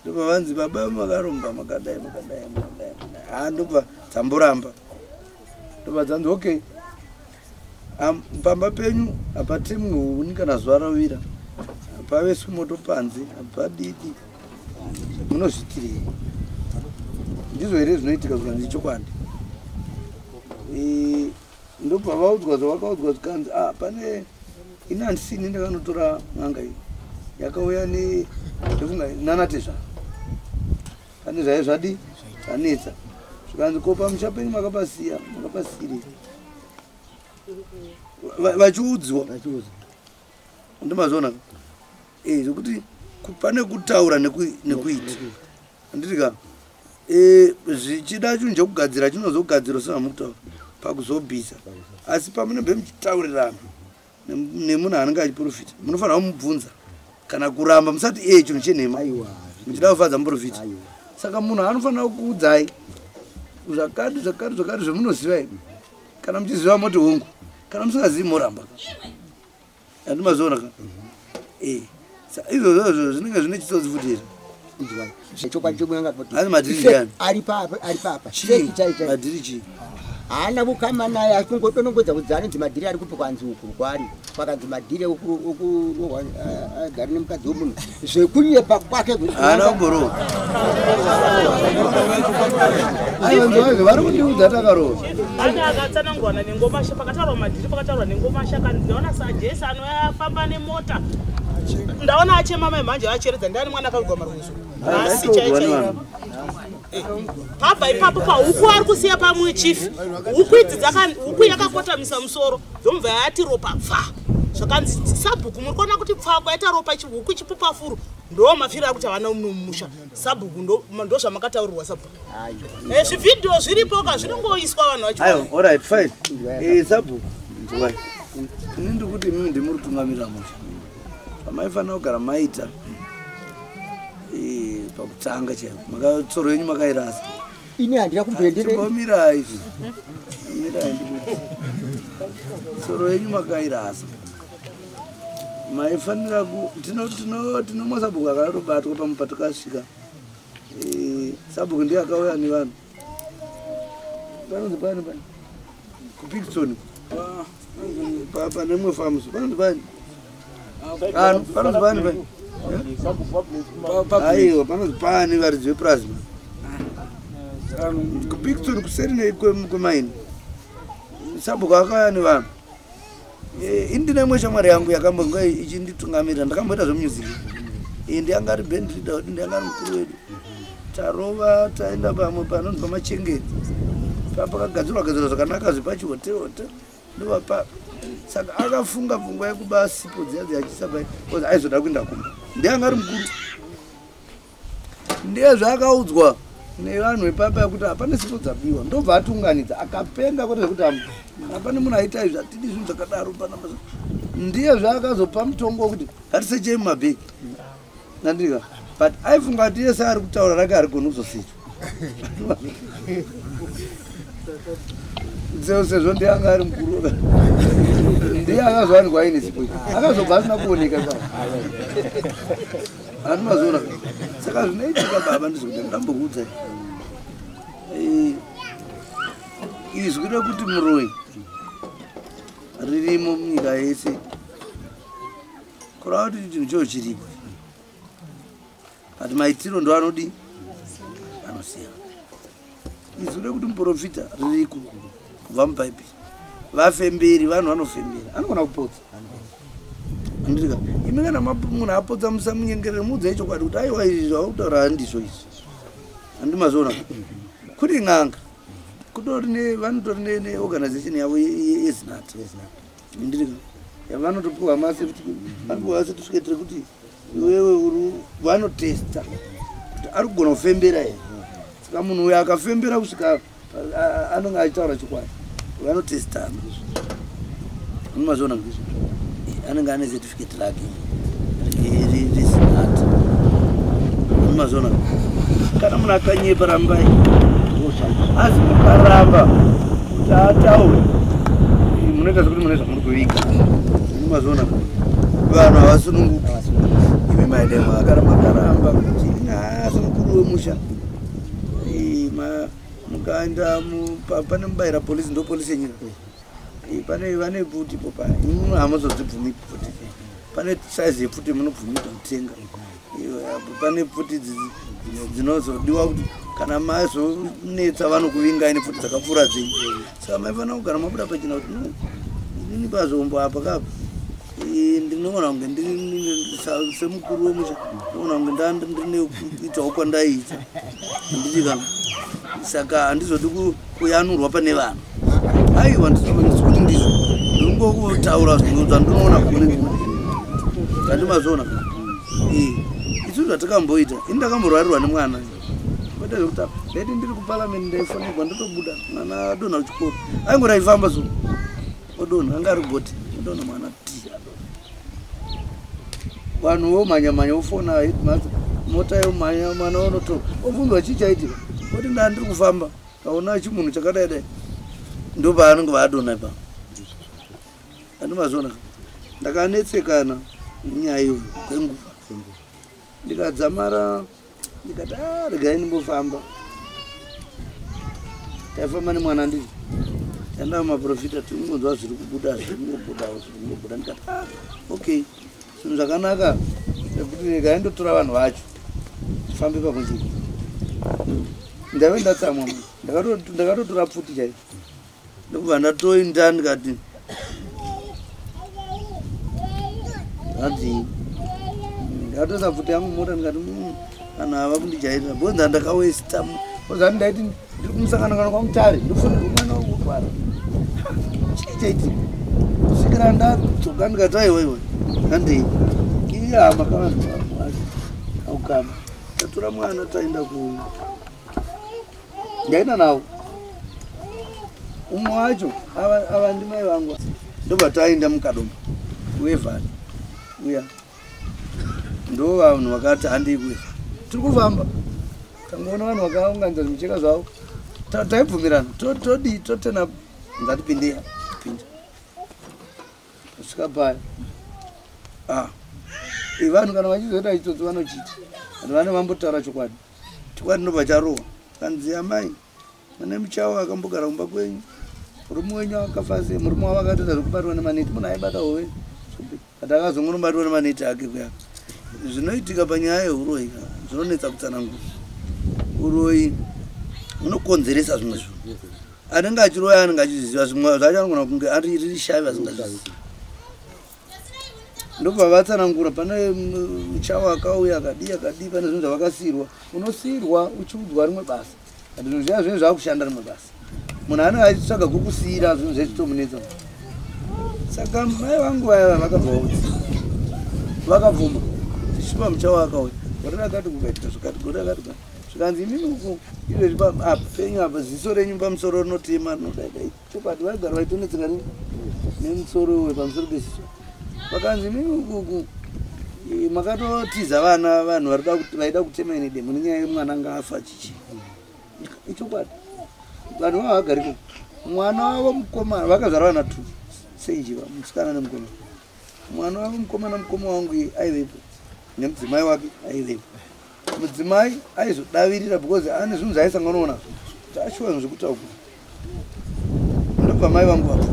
ndobva vanzi baba makaromba makadai makadai makadai makadai. Ndobva dzamboramba ndobva dzanzi okay pamba penyu hapatemwi huni kana zuva ravira, hapaveswi moto panze, hapadidi, munozviitirei? Ndizvo here zvinoitika zvikanzi chokwadi. Ndobva vaudzwa zvavakaudzwa zvikanzi pane ini handisini ndakanotora n'anga iyi yakauya ndofunga nanatezvara pane zvaive zvadi zvanetsa zvikanzi ko pamusha penyu makapasiya makapasirei vachiudzwa ndimazviona zvekuti pane kutaura nekuita handitika zvichida chinhu chekugadzira chinozogadzirwa sezvamukutaura pakuzobvisa asi pamunobve muchitaurirana nemunhu anenge achiprofita munofanira kumubvunza kana kuramba musati chinhu chenhema muchida kufadza muprofita. Saka munhu anofanira kukuudzai zvakati zvakati zvakati zvamunoziva imi kana muchiziva moti hongu kana musingazivi moramba handimazviona ka izvozvo zvinenge zvine chitsotsi futi here. Asi madhiri ndiani ari papa madhiri chii? Haana kukama naye asi kungodonongodza kuti anonzi madhiri ari kupi kwanzi uku kwaari kwakanzi madhiri agari nemukadzi wemunhu zvekunyepa kwake haana kumborowa. Vari kundiudza takarowa ane akatsanangurwa nengomasha pakataurwa madhiri pakataurwa nengomasha ndaona saJesu anoyafamba nemota ndaona achema mai mhanje acheredza ndiani mwana akavigwa maruzo asi chaichai pabva ipapo pahuku ari kusiya pamwe chief huku idzi huku yakakotamisa musoro dzomubva yati ropa pfa zvakanzi sabhuku muri kuona kuti pfa kwaita ropa huku ichipupa furu ndo mafiro ari kuti havana mumusha sabhuku ndo zvamakataurirwa sabhuku. Zvivhidhiyo zviripo ka zvinongoiswa vanhu vacho. Aiwa alright fine sabhuku nzwai ini ndikuti imimi ndimuri kutungamirira musha pamaifanira kugara maita pakutanga chaipo makatsoro yenyu makairasa. Ini handina kumboenderera izvi mirai ndikuti tsoro yenyu makairasa maifanira tino masabhuku akatobatwa pamwe patakasvika. Sabhuku ndiye akauya nevanhu panonzi pani pani kuPickton pane imwe famuso panonzi pani panonzi pani pani aiwa panonzi pani varidzi vepurasma kuPickton kuseri kwemaini sabhuku akauya nevanhu. Ini ndine imwe shamwari yangu yakambonga ichinditungamirira ndakamboita zvemusic ndiyanga ari band leader wedu ndiyanga ari mukuru wedu tarova taenda pamwe panonzi pamachengeni pakagadzirwa gadzirwa zvakanaka zvepachihotel ndovapa. Saka akafunga pfungwa yekuba sipo dziya dziachisa pai because aizoda kuenda kumba ndiyanga ari mukuru ndiye zvaakaudzwa nevanhu vepapa yekuti hapane sipo dzabiwa ndobva atiunganidza akapenga kwete zvekuti hapane munhu aita izvi hatidi zvinhu zvakadaro panapa ndiye zvaakazopa mutongo wekuti ngatisechei mumabhegi nandika but aifunga kuti yese ari kutaura rake harigoni kuzosechwa sezvo ndiye anga ari mukuru ndiye akazowanikwa aine sipo akazobva asina kuoneka ipapo handimazoona. Saka zvinoitika baba ndizvokuti ndambokuudzai izwi rekuti muroyi ririmo munyika yese kureva kuti chinhu choo chiriko but maitiro ndo anodi anosiyana. Izwi rekuti muprofita ririko kubva mubhaibheri vafemberi vanhu vanofembera anogona kupotsa andirika imi kana munhu apotsa musamunyengerere muudzai chokwadi kuti aiwa izvi zvautaura handizvo izvi handimazviona. Kune n'anga kutori vanotori neorganization yavo yeZinata ndirika Yavanotopiwa macertificate rekuti iwewe uri vanotesta kuti ari kugona kufembera here. Saka munhu uyo akafembera kusvika anenge achitaura chokwadi, vanotestana. Unomazviona anenge ane certificate rake resinat. Unomazviona kana munhu akanyepa rambai, asi mukaramba kuti ataure munoita sekuti mune zvamuri kuviga. Unomazviona vanhu havasununguki. Imi maidemo kana makaramba kuti asi mukuru wemusha mukaenda pane mubayira polisi, ndo polisi yenyika pane vane pfuti ipo paya, imwe hamuzodzibvumi pfuti. Pane saizi yepfuti munobvumidza kutenga. Pane pfuti dzinozodiwa kuti kana mazonetsa vanokuvingai nepfuti dzakapfuura dzenyu. Saka maifanira kugara mabuda pachena kuti no, inini pazvombo apa kapa ndinoona kunge ndiri semukuru wemusha, ndinoona kunge ndine kuitawo kwandaiita handiti kana, saka handizodi kuyanurwa pane vanhu. Aiwa, ndisi kuti ndizvo, ndinongotaura zvinhu zvandinoona kune zvandimazviona. Isu zvatakamboita, ini ndakamborwarirwa nemwana kwete zvekuti ndaiti ndiri kuparamende ndaifonegwa ndotobuda, mwana adonha kuchikoro, aingori aifamba so odonha, anga ari goti odonha mwana ti adonha. Vanhu vomhanya-mhanya vofona headmaster, mota yomhanya, mwana onotora obvunzwa chii chaitika, oti ndaa ndiri kufamba kaona chimunhu chakadai dai, ndopaanenge vaadonha ipapo. Andimazviona ndakanetsekana nenyaya iyoyo kwenguva, ndikadzamara ndikati regai ndimbofamba. Taifamba nemwana ndii taenda kumaprofita, tingonzwa zviri kubuda zviringobudawo zviringobuda. Ndikati okay, zvinhu zvakanaka nekuti regai ndotora vanhu vacho tifambe pamwe chete. Ndaive ndatsamwa, ndakatotora pfuti chaiyo ndokubva ndatoenda ndikati hanzi ndakatoisa pfuti yangu mota ndikati vanhu ava kundijairira bhonza ndakawesta bhonza ndaiti ndiri kumusangano kana kwamutare ndofanirwa mwana wangu kurwara chii chaitika kusvikira ndadzoka ndikati aiwa iwa handei iya hama kavanhu aukama tatora mwana taenda ku ndaenda navo umwe wacho ava ndimai vangu ndobva taenda mukadoma wevhani uya ndo vanhu vakati handei kuya tiri kufamba tangoona vanhu vakaunganidza zvimicheka zvavo taibvumirana todii totena ngatipindei pinda kusvika paya vanhu kana vachizoita chitsotsi vanochiti vanhu vane vambotaura chokwadi chokwadi ndobva charohwa kanzi amai mune muchawo akambogara kumba kwenyu murume wenyu akafa sei murume wavo akatoita zvekubatwa nemaneti munhu aibata hove but akazongonobatwa nemaneti ake kuya. Zvinoitika panyaya yeuroyi zvinonetsa kutsanangura. Uroyi unokonzeresa zvimwe zvinhu, anenge achiroya anenge achizviziva zvimwe zvacho anogona kunge riri shavi asingazvizivi. Ndobva vatsanangura pane muchawo akauya akadii akadii pane zvinhu zvavakasiyirwa, unosiyirwa uchiudzwa rimwe basa but zvinhu zviya zvinenge zvakushanda rimwe basa, munhu anenge achitsvaga kukusiyira zvinhu zvechitomunetsa. Saka mai vangu vaya vakabva vaudzi vakabvuma tichipa muchawo akauya gore rakati kukaitika zvakati gore rakati zvikanzi imimi uku izvezvi apa penyu apa ziso renyu pamusoro rinotema rinodai chokwadi vaigara vaitonetseka nemusoro uyu pamusoro peziso. Vakanzi imimi ukuku makatotiza vana vanhu vaida kutema ine demo nenyaya yemwana anga afa chichi ichokwadi vanhu vava vagariko mwana wavo mukomana vakazvara vana 2 seinjiva musikana nemukomana mwana wavo mukomana mukoma wangu aivepo nemudzimai wake aivepo mudzimai aizodavirira because ane zvinhu zvaaisanganawo nazvo tashuwa zvinhu zvekutaura ndobva mai vangu vapo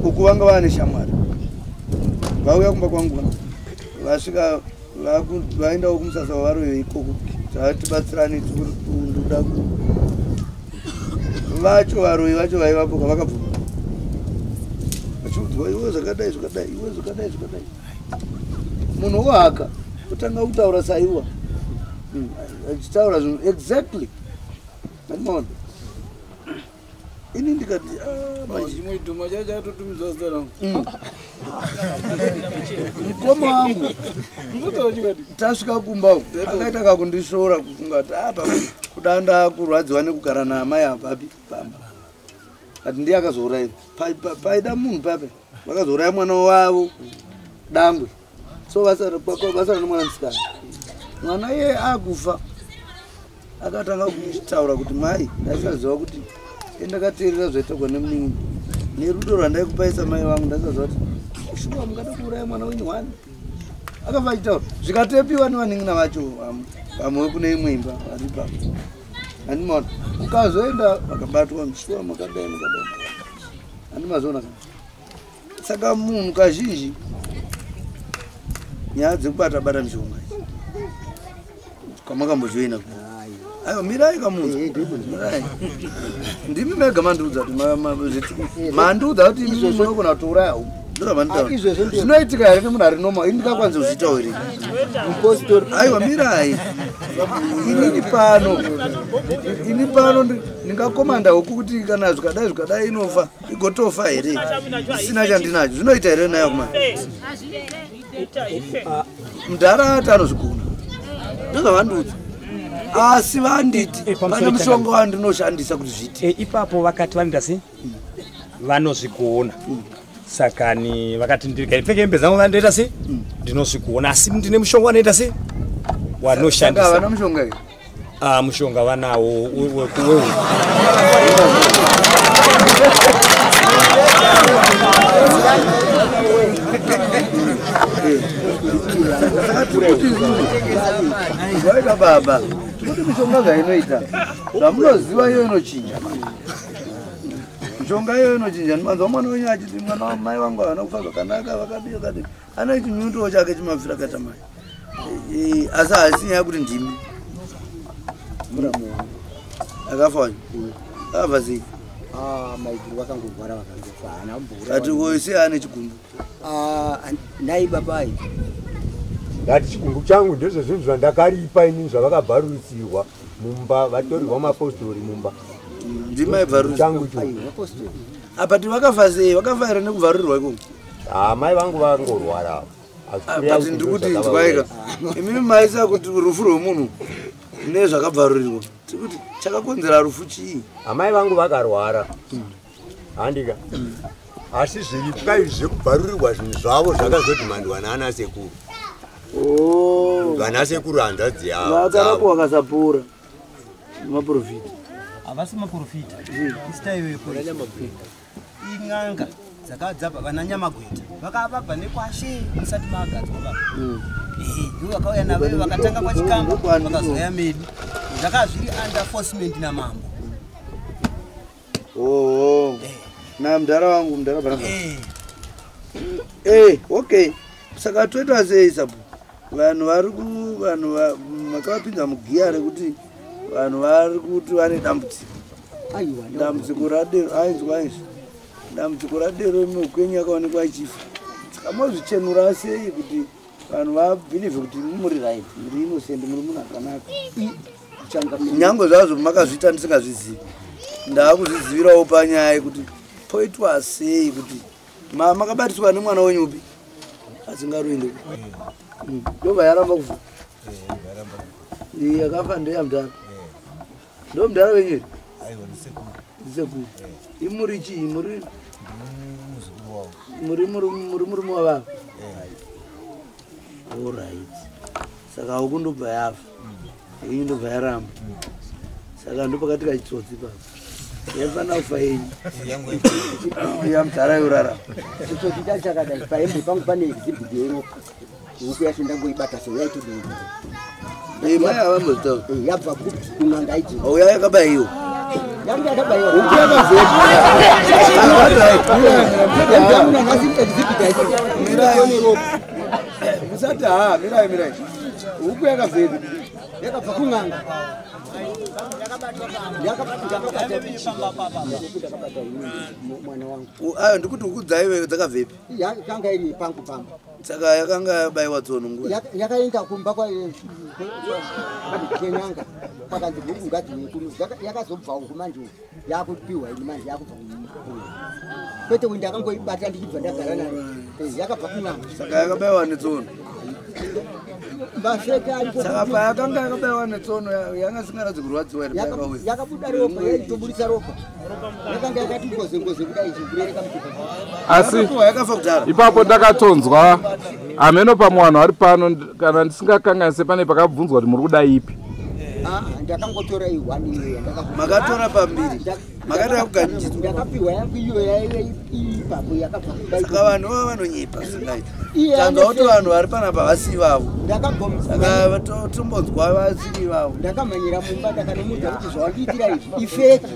uku vanga vaane shamwari vauya kumba kwangu vasvika vaendawo kumusasa wavaroyo ikoko zvatibatsirani ndoda vacho varoyi vacho vaivapo vakabvuma vachiudzwa iwe zvakadai zvakadai iwe zvakadai zvakadai munhu wohaka kutanga kutaura saiwa achitaura zvinhu exactly andimaona. Ini ndikati chimwe chidhuma chacho chatotumidzwa zita rangu. Mukoma wangu tasvika kumba uku akaita kakundishora kufunga kuti apa kuda ndakurwadziwa nekugara naamai apapi pamba. Ati ndiye akazouraya paida munhu pape vakazouraya mwana wavo dangwe. So vasara nemwana musikana. Mwana iye akufa akatanga kutaura kuti mai ndaisaziva kuti ndakateerera zvaitaurwa nemunin'ina nerudo rwandaikupaisa mai vangu ndaisaziva kuti shuwa mungada kuuraya mwana wenyu wani. Akafa achitaura zvikatepiwa nevanin'ina vacho vamwe kune imwe imba vari ipapo. Handimaona ukazoenda vakabatwa shuwa makadai makadai handimazoona kana. Saka munhu kazhinji nyaya dzekubata bata mishonga kwamakambojoina aiwa mirai kamunhu mirai ndimi mega mandiudza kuti mandiudza kuti munogona kutouraya huku ndozvamanditaura zvinoitika here nemunhu ari normal ini ndingakwanisa kuzviitawo here aiwa mirai inini pano ini pano ndingakomanda huku kuti kana zvikadai zvikadai inofa igotofa here isina chandinacho zvinoita here nayo kumana mudhara ati anozvigona ndozvavandiudza asi vanditi pane mushonga wandinoshandisa kuti zviite ipapo vakati vanoita sei vanozvigona saka ni vakati ndikapfeka hembe dzangu vandoita sei ndinozvigona asi ndine mushonga wanoita sei wanoshandisa vana mushonga here mushonga vanawo weku Vaita baba tikuti mishonga zvainoita zvamunoziva iyo inochinja mishonga iyo inochinja manzwa mwana wenyu achiti mwana wamai vangu havana kufa zvakanaka vakadii vakadii ane chinyundo chake chimafira akaita mai asi haisi nyaya kuti ndimi akafa wanyu akabva sei maiguru vakangorwara vakangofa haana kumboura ati oise ane chigumbu nai babai ndati chigumbu changu ndezvezvinhu zvandakaripa inini zvavakabharurisirwa mumba vatorerwa mapostori mumba ndimaibharurishangu apa ti vakafa sei vakafa here nekubharurirwa ikoko mai vangu vangorwara but ndikuti nzwaika imimi maisa kuti rufu rwemunhu nezvakabharurirwa tikuti chakakonzera rufu chii amai vangu vakarwara handika asi zviripwa izvi zvekubharurirwa zvinhu zvavo zvakazodhimandwa naana sekuru vana sekuru hanzvadzi yavo vakarapwa vakasapora maprofita havasi maprofita isita iyoyo in'anga dzakadzabva vana Nyamagweta vakavabva nekwashe musati maagadzwa baba ndivo vakauya navo vakatanga kwachikamba vakazoya medu zvakava zviri under enforcement namambo na mudhara wangu mudhara bharamba okay saka toita sei sapo vanhu vari vanhu makavapinza mugiya rekuti vanhu vari kuti vane dambudziko dambudziko radero ainzwa izvi dambudziko radero muupenyu yakaonekwa ichifa saka mozvichenura sei kuti vanhu vabhilivhe kuti muri right muri innocent muri munhu akanaka nyange zvazvo makazviita ndisingazvizivi ndaakuzvizivirawo panyaya yekuti poitwa sei kuti makabatiswa nemwana wenyu upi asingaruinde ndobva yaramba kufa yakafa ndeya mudhara ndo mudhara wenyu here ndisekuru imuri chii muri muri murume wavava orit saka huku ndobva yafa yenyu ndobva yaramba saka ndopakati kachitsotsi papo yaifanira kufa yenyu yamudhara yorarama chitsotsi chacho chakadai pahembe pangu pane exhibit yeropa huku yacho ndangoibata so yaitodonza mai havambozvitaura yabva kun'anga idzi uya yakabaiwa yanga yakabaiwa huku yakavheka musati ha mirai mirai huku yakavheka yakabva kun'anga ayo ndikuti huku dzaive dzakabvepi yanga iri pangu pamba Saka yakanga yabayiwa tsono nguva yakaenda kumba kwenyanga kwakanzi bhuku ngadziuye kuno, yakazobva uku manje uku yakupiwa ini manje yakubva kuno, kwete kuti ndakangoibata ndichibva ndagara nayo, yakabva kun'anga. Saka yakabayiwa netsono. Mafeke ariko. Saka payakanga yakabayiwa netsono yanga isingaratidzi kurwadziwa here payakauya? Yakabuda ropa, yaitoburitsa ropa, yakanga yakati ngoze ngoze kudai ichikurereka mutupa. Asi Yakafa kudhara. Ipapo ndakatonzwa hameno pamwe vanhu vari pano, kana ndisingakanganise pane pakabvunzwa kuti muri kuda ipi. Ndakangotora i1 iyoyo. Makatora pambiri. Makatora kuganichidzwa. Ndakapiwa yangu iyo yaive ipapo yakabva. Saka vanhu vava vanonyepa zvingaita. Iye Tanzwa kuti ane vanhu vari panapa vasi vavo. Ndakabva Saka tombonzwa vasiri vavo. Ndakamhanyira mumba ndakanomuudza kuti zvawandiitira izvi ifeki.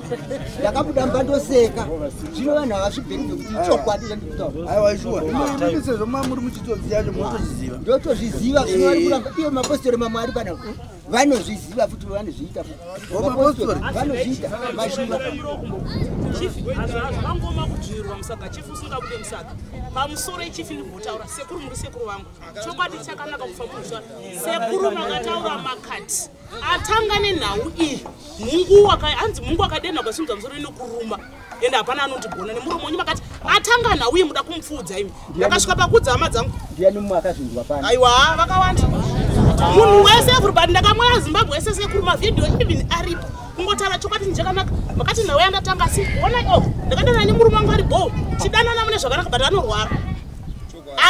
Ndakabuda mumba ndoseka. Zvino vanhu havazvibheri kuti ichokwadi chandikutaura. Aiwa shuwa. Imimi sezvo muri muchitsotsi chacho munotozviziva. Ndotozviziva zvino vari kuramba ivo mapostori mamwe ari panapa vanozviziva futi vanozviita futi. Mapostori? Vanozviita mashuva. Chief, hazvangoma kudzvirirwa musaga. Chief usingabude musaga pamusoro yechief ndimbotaura. Sekuru, muri sekuru vangu, chokwadi chakanaka kufa munhu. Sekuru, makataura makati atanga nenhau iyi mungu hanzi mungu akadenha ukasimudza musoro inokuruma, ende hapana anondigona nemuromo wenyu. Makati atanga nhau iyi muda kumupfuudza imi. Ndakasvika pakudza hama dzangu. Ndiani mumwe akazvinzwa pano? Aiwa, vakawanda, munhu wese, everybody. Ndakamwaya Zimbabwe wese sekuru, mavhidhiyo even aripo. Kungotaura chokwadi njekanaka. Makati nhau yandatanga, asi ona o ndakadana nemurume wangu ari bo chidanana mune zvakanaka, but anorwara.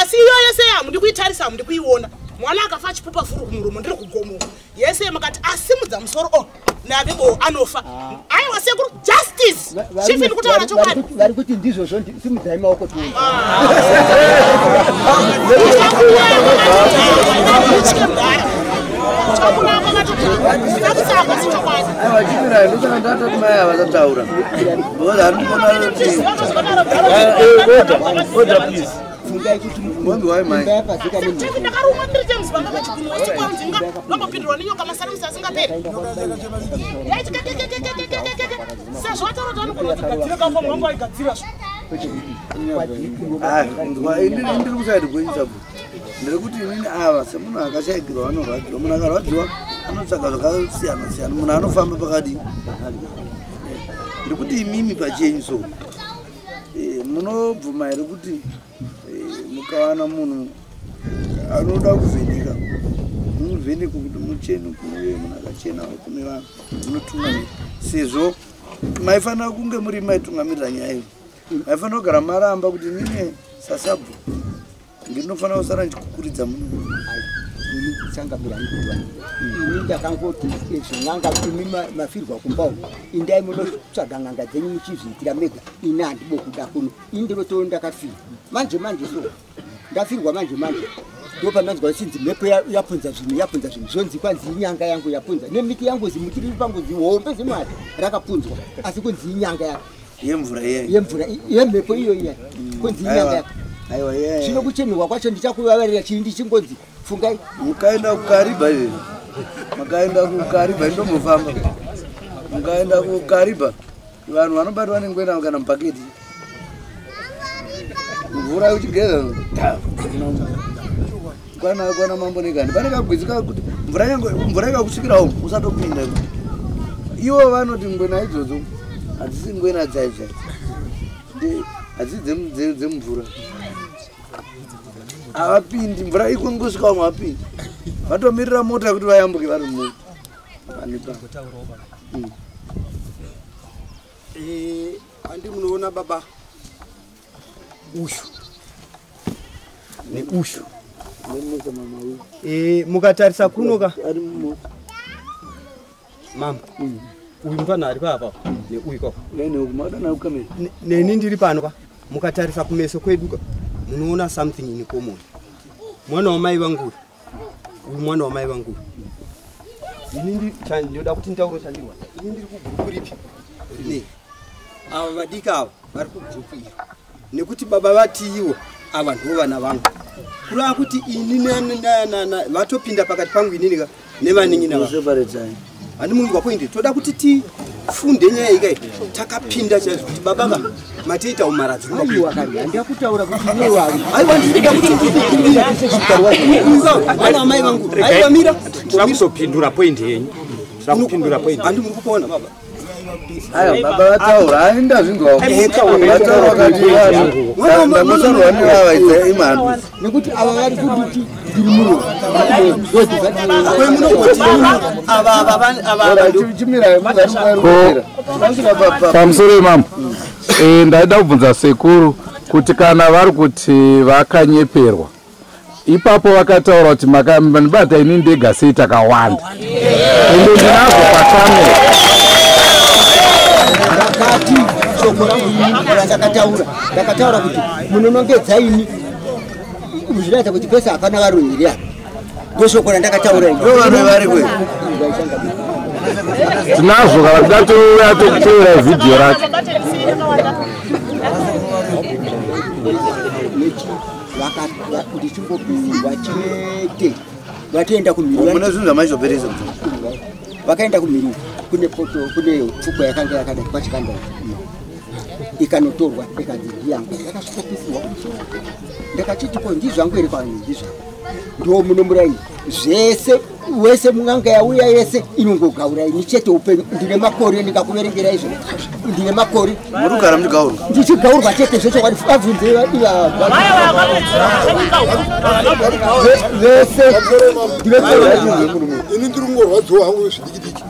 Asi iyo yese hamudi kuitarisa, hamudi kuiona. Mwana akafa achipupa furu kumuromo, ndiri kugomo yese. Makati asimudza musoro o nave bo anofa. Aiwa sekuru, justice. Chief, ndikutaura chokwadi. Vari kuti ndizvozvo, simudzai maoko tione. Aiwa, chimirai, ndosaka ndatoti mai havasataura. Because handikuona kuti order please. Fungai kuti Monzwai mai. imba yapazika nemhuri. Ndakarumwa 3 times pamba pachigumwe usiku wanzinga ndombopindurwa nenyoka masaramusi asingaperi yaiti kekekekekekekeke. Sezvo vataura kuti vanogona kutigadzira kafa mwangu aigadzira zvo. Ah, nzwa, ini ndiri kusaidi kwenyu chapo. Ndiri kuti inini ava semunhu akashaikirwa anorwadziwa. Munhu akarwadziwa anotsvaga zvakasiyana siyana. Munhu anofamba pakadii? Ndikuti imimi pachenyu so. Munobvuma here kuti mukawana munhu anoda kuvheneka, muvheneko kuti muchene kuuye munhu akachena kune vanhu munotungamira, sezvo maifanira kunge muri maitungamirira nyaya iyo, maifanira kugara maramba kuti inini sasabhu ndinofanira kusara ndichikukuridza munhu? Ini changamira ndikuva ini ndakangoti zven'anga imi mafirwa kumba uku, indai munotsvaga n'anga dzenyu muchizviitira mega. Ini handibo kuda kuno. Ini ndinoto ndakafirwa manje manje, so ndafirwa manje manje ndopandanzwa chinzi mhepo yapunza zvinhu, yapunza zvinhu. Zvonzi kwanzi inyanga yangu yapunza nemiti yangu, zimuti riri pangu zihombe zimwari rakapunzwa, asi kunzi inyanga yako. Yemvura iye? Yemvura yemhepo iyo iya, kunzi inyanga yako. Aiwa, iye. Zvino kuchenurwa kwacho ndichakuvavarira chii ndichingonzi fungai? Mukaenda kuKaribha izvi, mukaenda kuKaribha indombofamba, mukaenda kuKaribha vanhu vanobatwa nengwena kana mubhaketi mvura uchigeza kwana mambo negandi pane kagwizi kakuti mvura yangu mvura ikakusvikira umu usatopinda. Ivo vanoti ngwena idzodzo hadzisi ngwena dzaidzai, hadzisi dzemvura, havapindi mvura ikongosvika umu, havapindi, vatomirira mota kuti vayambuke vari mu panipa. Handi munoona baba ushu neushu. Mukatarisa kunoka mama, uyu mufana ari papa neuyu kwa neni ndiri pano ka, mukatarisa kumeso kwedu ka munoona something in common. Mwana wamai vangu uyu, uyu mwana wamai vangu uyu. Ini ndinoda kuti nditaure chandirwa. Ini ndiri kugurupu ripi rine ava vadiki ava vari kugurupu iri, nekuti baba vati iwo ava ndo vana vangu, kureva kuti ini vatopinda pakati pangu inini ka nevanin'ina vangu. Handi munzwa point? Toda kuti tifunde nyaya iyi kai takapinda chaizvo kuti baba ka Matiita umaradzi. Aiwa kani, handina kutaura kuti iwe wari. Aiwa ndinoda kuti ndikukumbira. Ana mai vangu. Aiwa mira. Tinoda kuzopindura point yenyu. Tinoda kupindura point. Handi muri kupona baba. Aiwa baba vataura, hai ndazvinzwawo. Vataura vakati vanhu ndangosarwa nevava idza imhandu. Nekuti ava vari kunditi ndiri muroyi. Pamusoro imambo, ndaida kubvunza sekuru kuti kana vari kuti vakanyeperwa ipapo vakataura kuti makandibata ini ndega sei takawanda, ende ndinazvo pakamera. Ndakati shoko rangu randakataura, ndakataura kuti munonongedza ini zvinoita kuti pese hapana varoyi here apa. Ndoshoko randakataura ini. Ndovanhu vari kwe. Tinazvo kana tida touya tokuteera vhidhiyo racho. Ndichingopisirwa chete vatoenda kumhiri. Mune zvinhu zvamaizoperesa. Vakaenda kumhiri kune poto, kune pfukwa yakanga yakadai kwachikanda ikanotorwa ikanzi ndiyangu, yakasvikopisirwa kumusoro. Ndakachiti ko ndizvangu here? Kwani ndizvangu. Ndo muno muraini zvese wese mun'anga yauya yese inongogaura ini chete upenyu. Ndine makore ndikakuverengera izvo, ndine makore. Muri kugara muchigaurwa? Ndichigaurwa chete zvechokwadi. Vabvunze vese. Ini ndiri kungorwadziwa hangu zvidiki diki.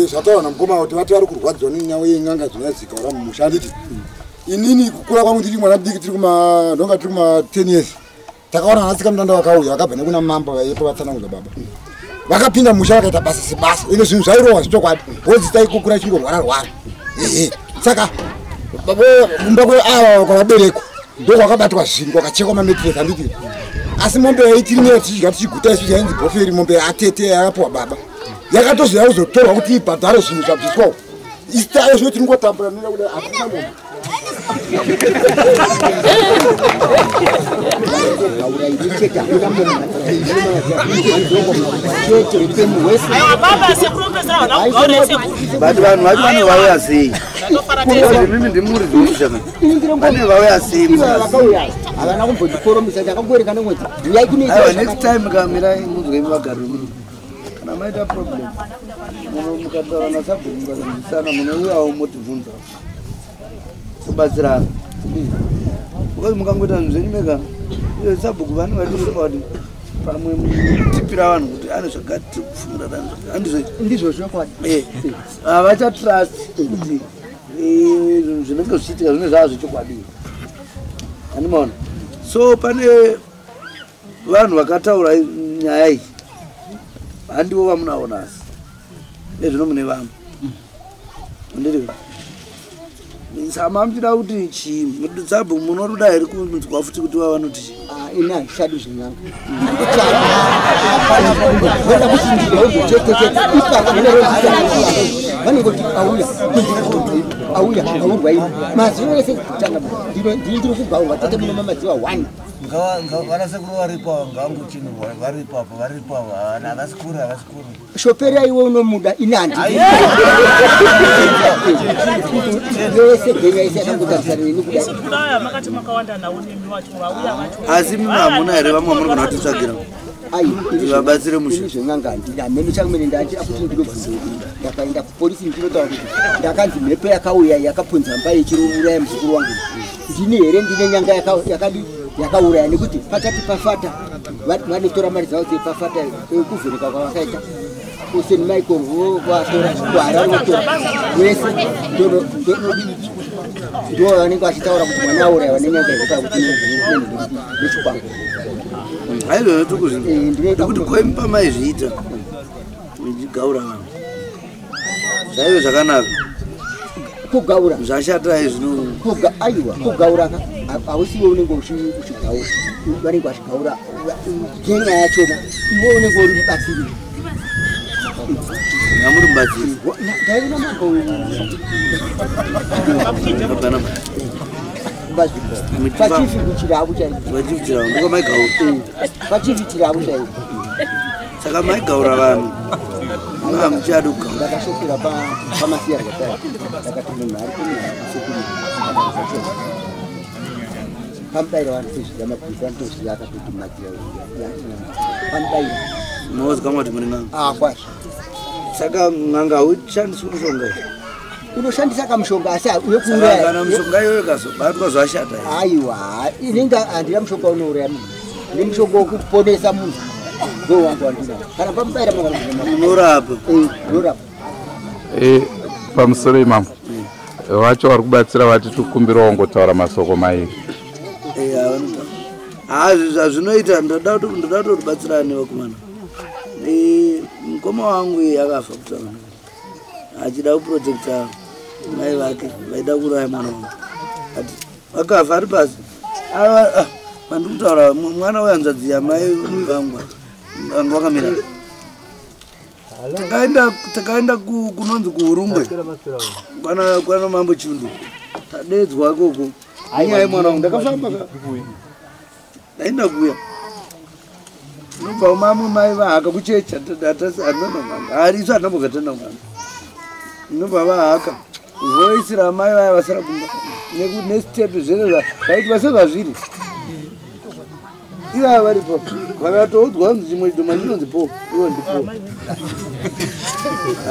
Zvataura namukoma kuti vati vari kurwadziwa nenyaya yen'anga dzinozikaura mumusha. Handiti inini kukura kwangu ndiri mwana mudiki, tiri kuma ndonga tiri kuma 10 years. Takaona nhasi kamutanda vakauya vakabva nekuna mambo vaipo vatsanangudza baba. Vakapinda musha vakaita basa sebasa. Ine zvinhu zvairohwa zvechokwadi. Hozi taikukura chingorwara rwara. Ehe. Saka kumba kweava kwavaberekwa ndokwakabatwa zvinhu kwakachekwa mametiresi handiti. Asi mombe yaitirimira tichidya tichiguta isu yainzi bhoferi mombe yaatete yakapiwa baba. Yakatozoya kuzotorwa kuti ibhadhare zvinhu zvabviswawo. Isu tayo zvino tiringotambura nekuda kudai hatina mombe. But vanhu vacho vane vauya sei? Mimi ndimuridzi wemusha. Vane vauya sei? Havana kumbondikoromisa, ndakangoereka nengoti ndiyai kunoita. Next time kamirai munzwe imi vagari vemuno. Kana maita problem mukataura nasabhuku mukazivisana munouyawo motibvunza. Kubatsirana. Because mukangoita zvinhu zvenyu mega, sabhuku vanhu vari kuti pamwe mutipira vanhu kuti ane zvakati kufungira handizvo ndizvo zvokwadi. Havachatrust kuti zvinhu zvinenge zvichiitika zvinenge zvava zvechokwadi. Handimaona. So pane vanhu vakataura nyaya iyi handivo vamunaona asi nezvino mune vamwe. Ndiri sama muchida kuti chii sabhuku munoda here kunzwa futi kuti vava vanoti chii? Ini handichadi zven'anga. Ndoda kuti ndigaurwe chete chete. Ipapa vanongoti auya auya aurwa ini mazuva ese kutanga ndiri kugaurwa tete muno mamadziva 1. Vanasekuru varipo ngavangochinurwa varipo apo varipo havasi kure havasi kure. Shopera iwe unomuda ini handidi. Vese genya yese yakangotarisana neni kudai. Isu kudai makati makawanda nawo nemi wacho vauya vacho. Asi mimi hamuna here vamwe vamunogona kutitsvagira? Vabatsire musha. Ini zven'anga handidi. Hameno chakumene ndachida kuti ndinobvunza. Ndakaenda kupolisi ndinotaura kuti ndakanzi mhepo yakauya yakapunza mba yechirouraya muzukuru wangu. Ndini here ndine nyanga yakadi yakauraya nekuti patati pafata vanotora mari dzavo dzepafata kuvheneka kwavakaita. St Michael vatora kuHarare votora wese ndo vanenge vachitaura kuti mwana auraiwa nenyanga yekupa kuti nechikwango. Haizvozvo tiri kuzvinzwa nekuti koimi pamaizviita muchigaura vanhu zvaive zvakanaka. Kugaura zvashata zvino aiwa kugaura hausi iwe unenge uchigaura, vanenge vachigaura genya yachona, iwe unenge uri mubatsiri. Namuri mubatsiri. Ndaiona mambo pachifi kuchiravu chaiko. Pachifi chiravu ndiko maigaura. Pachifi chiravu chaiko. Saka maigaura vanhu. Muchada kugaura. Ndakashokera pamasiya zvakare. Ndakati munhu ari kuno sekuru. Pamubaira vanotozviziva mapurisa vanotozviziva akatoti madzira pamubaira. Munozikanwa kuti muri n'anga? Ah, kwazvo. Saka n'anga haushandisi mushonga? Unoshandisa kamushonga asi wekuuraya. Kana mushonga iyoyo ikazobatwa zvashata. Aiwa, inenge handina mushonga unouraya munhu. Ndine mushonga wekuponesa munhu. Ndowangu wandinawo. Kana pamubaira unorapa. Unorapa. Pamusoro imambo. Vacho vari kubatsira vati tikumbirawo ngotaura masoko mairi. Zvazvinoita ndoda kutobatsirane vakomana. Mukoma wangu akafa kutaura achida kuprotecta mai vake vaida kuuraya mwana wangu. Akafa ari pasi. Mandikutaura mwana wehanzvadzi yamai vangu vanga vakamira. Takaenda kunonzi kuHurungwe kwana Mambo Chundu. Tadedzwa ikoko. Inyaya yemwana wangu ndakafamba ka. Ndaenda kuya. Nobva mamwe mai vahaka kuchechi isu hatina mbobva mwana. Nobva vahaka voice ramai vaya vasara kumba nestep zvese zvaitwa sezvazviri. Ivava varipo vakatoudzwa kunzi chimwe chidhoma chinonzi po ivo ndipo.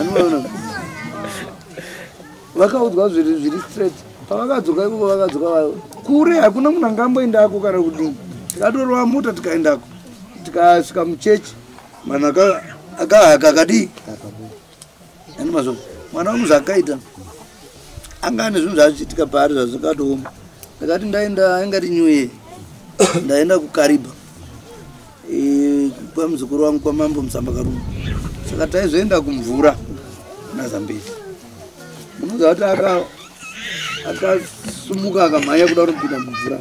Anoona vakaudzwa zviri straight. Pavakadzoka ikoko vakadzoka kure hakuna munhu angamboendako kana kudii. Tikatorova mota tikaendako. Tikasvika muchechi vanhu akahaka akadii. Ani mazvo mwana wangu zvakaita anga ane zvinhu zvachiitika paari zvazvakatooma. Ndakati ndaenda ingati New Year ndaenda kuKariba kwamuzukuru wangu kwaMambo Musambakarume. Saka taizoenda kumvura naZambezi. Munoziva kuti akasumuka akamhanya kuda kunopinda mumvura.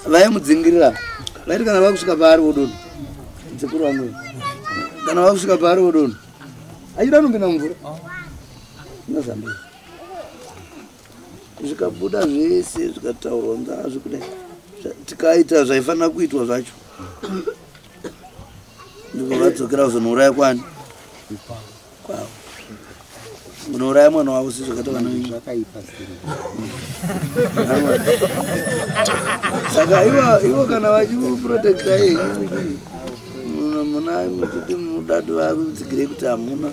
Vaimudzingirira vaiti kana vakusvika paari vodonha. Muzukuru wangu kana vakusvika paari vodonha achida kunopinda mumvura naZambezi. Zvikabuda zvese zvikataurwa ngazvikudai. Tikaita zvaifanira kuitwa zvacho. Ndiko vadzokera kuzonouraya kwani? Kwavo. Munouraya mwana wavo sezvakaita vana venyu. Zvakaipa. Saka ivo kana vachiprotecta yenyu muna muchiti mudati vakudzigirei kuti hamuna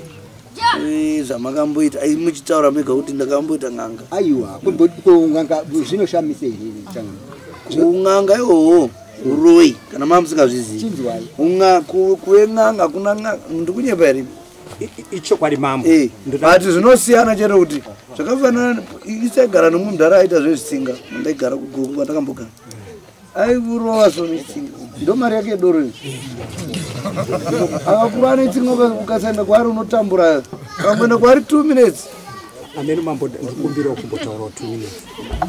zvamakamboita muchitaura mega kuti ndakamboita n'anga. Aiwa, n'anga zvinoshamisa here? Un'anga iwowo uroi kana mama musingazvizivi. Kuve n'anga kuna n'anga ndikunyepa here? Ichokwadi mambo. But zvinosiyana chete kuti zvakafanana isaigara nemumwe mudhara aita zvezvitsinga. Ndaigara kuGogo kwandakambogara. Aiurova so netsinga. Ndo mari yake yedoro iyi. Akakura ane tsinga ukasaenda kwaari unotambura. Ukangoenda kwaari 2 minutes. Ameno mambo ndikumbirawo kumbotaurawo 2 minutes.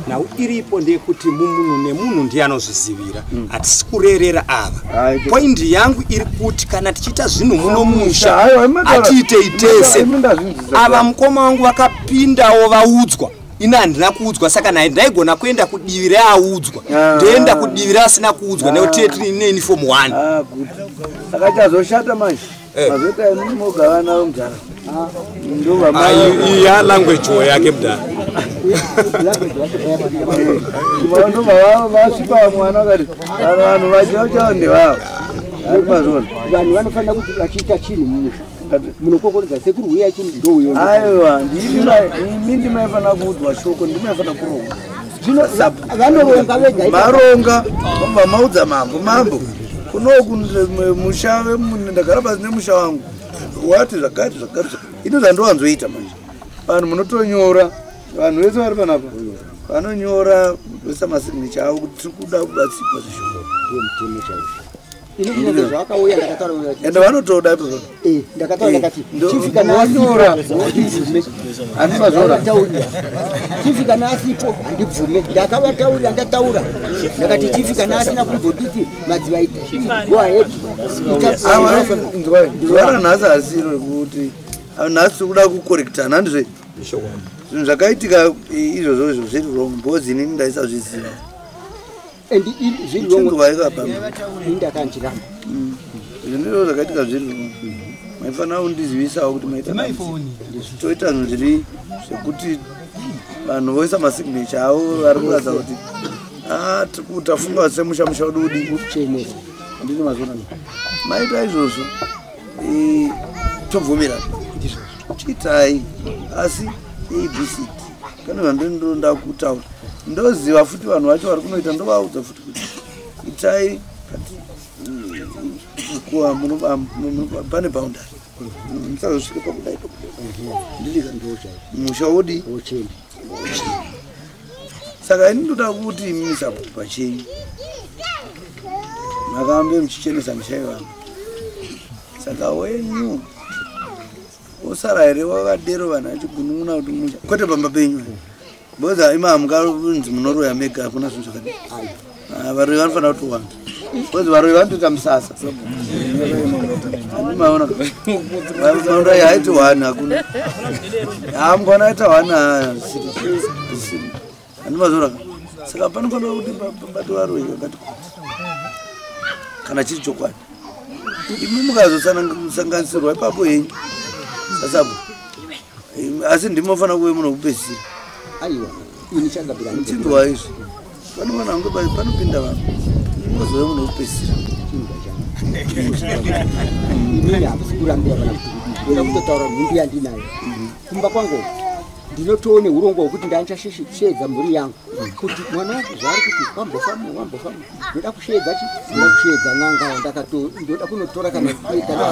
Nhau iripo ndeyekuti mumunhu nemunhu ndiye anozvizivira. Hatisi kurerera ava. Poindi yangu iri kuti kana tichiita zvinhu muno musha hatiitei tese. Ava mukoma wangu vakapindawo vaudzwa. Ini handina kuudzwa saka ndaigona kuenda kudivi reaudzwa. Ndoenda kudivi reasina kuudzwa nekuti tine uniform 1. Saka chazoshata manje. Mazoita imimi moga vana vomudhara. Iya language yake mudhara. Ndobva vasvipa mwana vakati vanhu vacho ndevavo. Vanhu vanofanira kuti vachiita chinhu mumusha. Munokokorodza sekuru uya chinhu ndouyo. Aiwa, imi ndimaifanira kuudzwa shoko, ndimaifanira kuronga. Zvino vanoronga vega. Maronga, vobva maudza mambo, mambo. Kunoku musha ndagara pasi nemusha wangu. Wati zvakati zvakati. Ino zvandowanzoita manje. Vanhu munotonyora, vanhu vese vari panapa. Vanonyora voisa masignature avo kuti tiri kuda kubatsirwa zvishoko. Ndiwo mutemo chaiwo. Ino zvakauya ndakataura. Ende vanotoda izvozvo. Ndakataura ndakati chifi kana wanyora handibazvora. Chifi kana asipo handibvume. Ndakavataurira ndataura. Ndakati chifi kana asina kumbonditi madziva ita. Go ahead. Zuva ranhasi hasiro rekuti nhasi tiri kuda kukorektana handizve? Zvinhu zvakaitika izvozvo izvo zviri wrong because inini ndaisazviziva. And zviri wrong. Ndakandiramba. Zvinhu izvozvo zvakaitika zviri wrong. Maifanira kundizivisawo kuti maita toita zvinhu zviri zvekuti Vanhu voisa masignature avo vari kuratidza kuti ah, tafunga semusha musha wedu udii ndini mazona maita izvozvo tobvumira chiitai asi abcd pane zvandinoda kutaura ndoziva futi vanhu vacho vari kunoita ndovaudza futi kuti itai kuwa pane boundary musazosvike pakudai pakudai musha wodi saka ini ndoda kuti imimi sabhuku pachenyu makambe muchichenesa misha yevanhu saka wenyu osara here wakadero vanhu achigunun'una kuti musha kwete pamba penyu because ima hamunganzi munoroya mega hakuna zvinhu zvakadii ah, varoyi vanofanira kutowanda because varoyi vanotoita musasa andimaona maroyi haiti one hakuna hamukwana aita one andimazora saka panofanira kuti pabate varoyi vakati kuti kana chiri chokwadi imi mukazosanganisirwa ipapo henyu sasapo asi ndimofanira kuve munokupedzisira aiwa ini changabira chinzwa izvi panofanira kunge panopinda vanhu imozove munokupedzisira inini hakusi kurambira kana kuti ndoda kutotaura nhumbi yandinayo kumba kwangu ndinotoone urongwa hwekuti ndandichasheedza mhuri yangu kuti mwana wangu zvaari kuti wambofamba wambofamba ndoda kusheedza chi ndoda kusheedza n'anga yandakato ndoda kunotora kana kana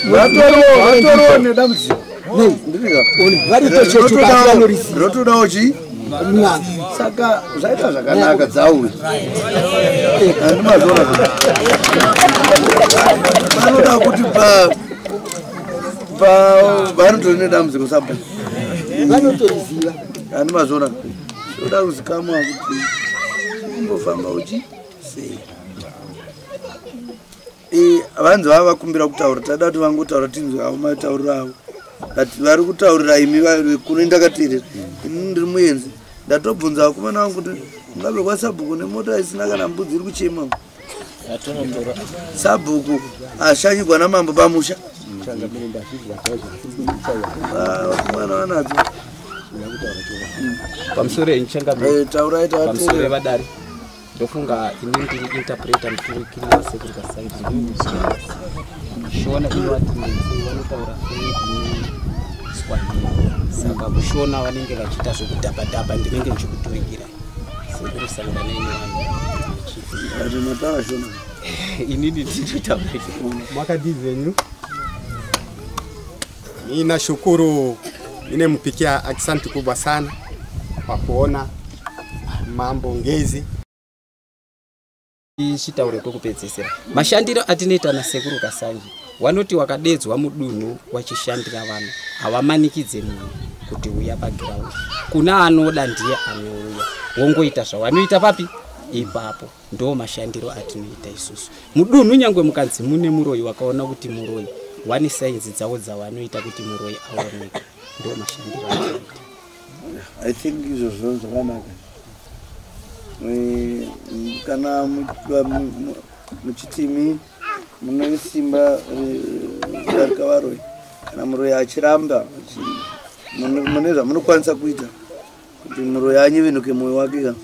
chivatoro nedambudziko varitochechurotodawo chi saka zvaita zvakanaka dzauya andimazviona vanoda kuti vanotori nedambudziko sabhuku vanotoriziva andimazviona zvoda kuzikamwa kuti umbofamba uchi sei Eh, vanzi vava vakumbira kutaura tada kuti vangotaura tinzwe avo matauriro avo but vari kutaurira imi kuno ndakateerera ini ndiri muenzi ndatobvunza vakomana vangu kuti mungave kwasabhuku nemota isina kana mbudzi iri kuchema sabhuku ashanyigwa namambo pamusha vakomana vanadzo pamusoro henyu eh, taurai pamusoro yevadare ndofunga ini ndiri interpreter muturikiri wasekuru kasaidi shona inovati vanotaura swahili saka kushona vanenge vachiita zvekudhabhadhabha ndinenge ndichikuturikira sekuru sanganai nevanhu inini ndinotaura makadii zvenyu Ninashukuru, nimempikia aksanti kubwa sana kwa kuona mambo ngezi. Chitaure kwekupedzesera mashandiro atinoita nasekuru Kasanji wanoti wakadedzwa mudunhu wachishandira vanhu hawamanikidze munhu kuti uya pagiraundi kuna anoda ndiye anouya wongoita zvawanoita papi ipapo ndo mashandiro atinoita isusu mudunhu nyangwe mukanzi mune muroyi wakaona kuti muroyi wane sainzi dzavo dzawanoita kuti muroyi aoneke ndo mashandiro atinoita i think izvozvo zvakanaka eh, kana muchitimi mune simba kudarika varoyi kana muroyi achiramba mune zvamunokwanisa kuita kuti muroyi anyevenuke mwoyo wake ka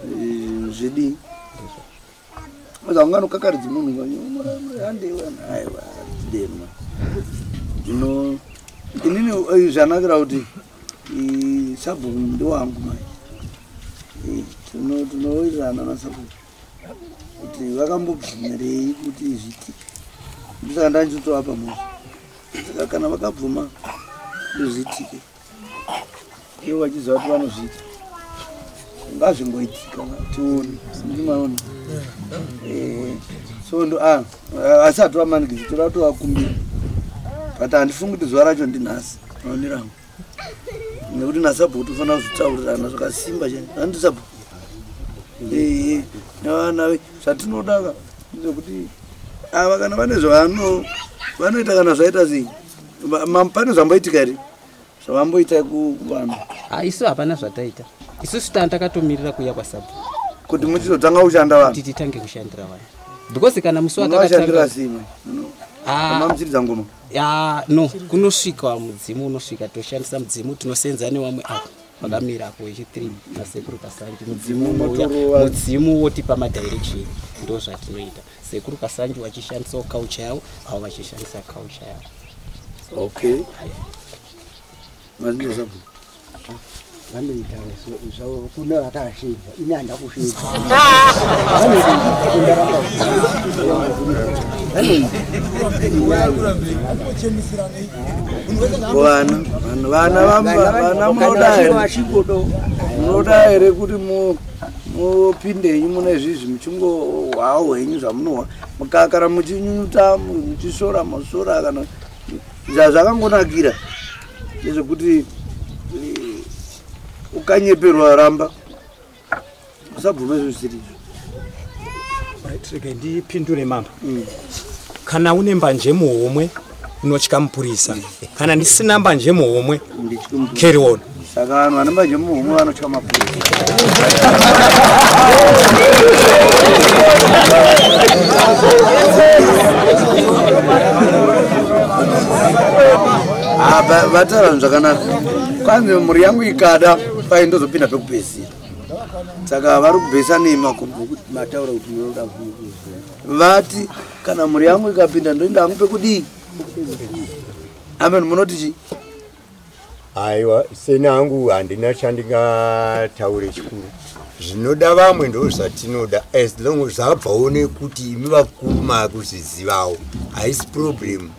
eh, zvidii aunganokakaridzi munhu aiwa dema ino inini eh, zvanakira kuti sabhuku ndewangu mai eh, tinowirirana nasabhuku kuti vakambobvumirei kuti zviitike ndosaka ndandichitovapa mhosva saka kana vakabvuma kuti zviitike ivo vachiziva kuti vanozviita ngazvingoitika tione ndimaona eh, so ndo ah, asi hatovamanikidzi toda kutovakumbira but handifungi kuti zuva racho ndinhasi maonero angu nekuti nasabhuku tofanira kuzvitaurirana zvakasimba chai handi sabhuku ee nevana zvatinoda ka ndezvekuti ava kana vane zvavano vanoita kana zvaita sei pane zvamboitika here zvavamboita kuvanhu ah, isu hapana zvataita isusu tanga takatomirira kuuya kwasabhuku kuti muchizotanga kushanda vanhu kuti titange kushandira vanhu because kana musi watakatanga Mamuchiridza ngoma? Ya, no, kunosvika mudzimu unosvika, toshandisa mudzimu, tinosenza nevamwe avo vakamira apo wechi3 nasekuru Kasanji. Mudzimu unouya, mudzimu wotipa madirection, ndo zvatinoita. Sekuru Kasanji vachishandisawo culture yavo, avo vachishandisa culture yavo. Okay. Mazindosa. Vanoita zvavo kune vakasvedza, ini handa kusvedza. Vana vana munoda here? Munoda here kuti mupinde henyu mune zvizvi muchingohwawo henyu zvamunohwa, kana muchinyunyuta muchisora masora, kana zvazvakangonakira ndezvekuti ukanyeperwa ramba, usabvume zvinhu zvisiri izvo. Rege ndipindure mama. Kana une mbanje muhomwe unotya mupurisa, kana ndisina mbanje muhomwe carry on. Saka vanhu vane mbanje muhomwe vanotya mapurisa. Vataura zvinhu zvakanaka. Kwanzi mhuri yangu ikada pai ndozopinda pekupedzisira. Saka vari kubhesa nemakumbo mataura kuti munoda vati kana mhuri yangu ikapinda ndoenda hangu pekudii. Amen, munoti chii? Aiwa, seni hangu handina chandingataure chikuru. Zvinoda vamwe ndo zvatinoda, as long as zvabvawo nekuti imi vakuru maakuzvizivawo, haisi problem.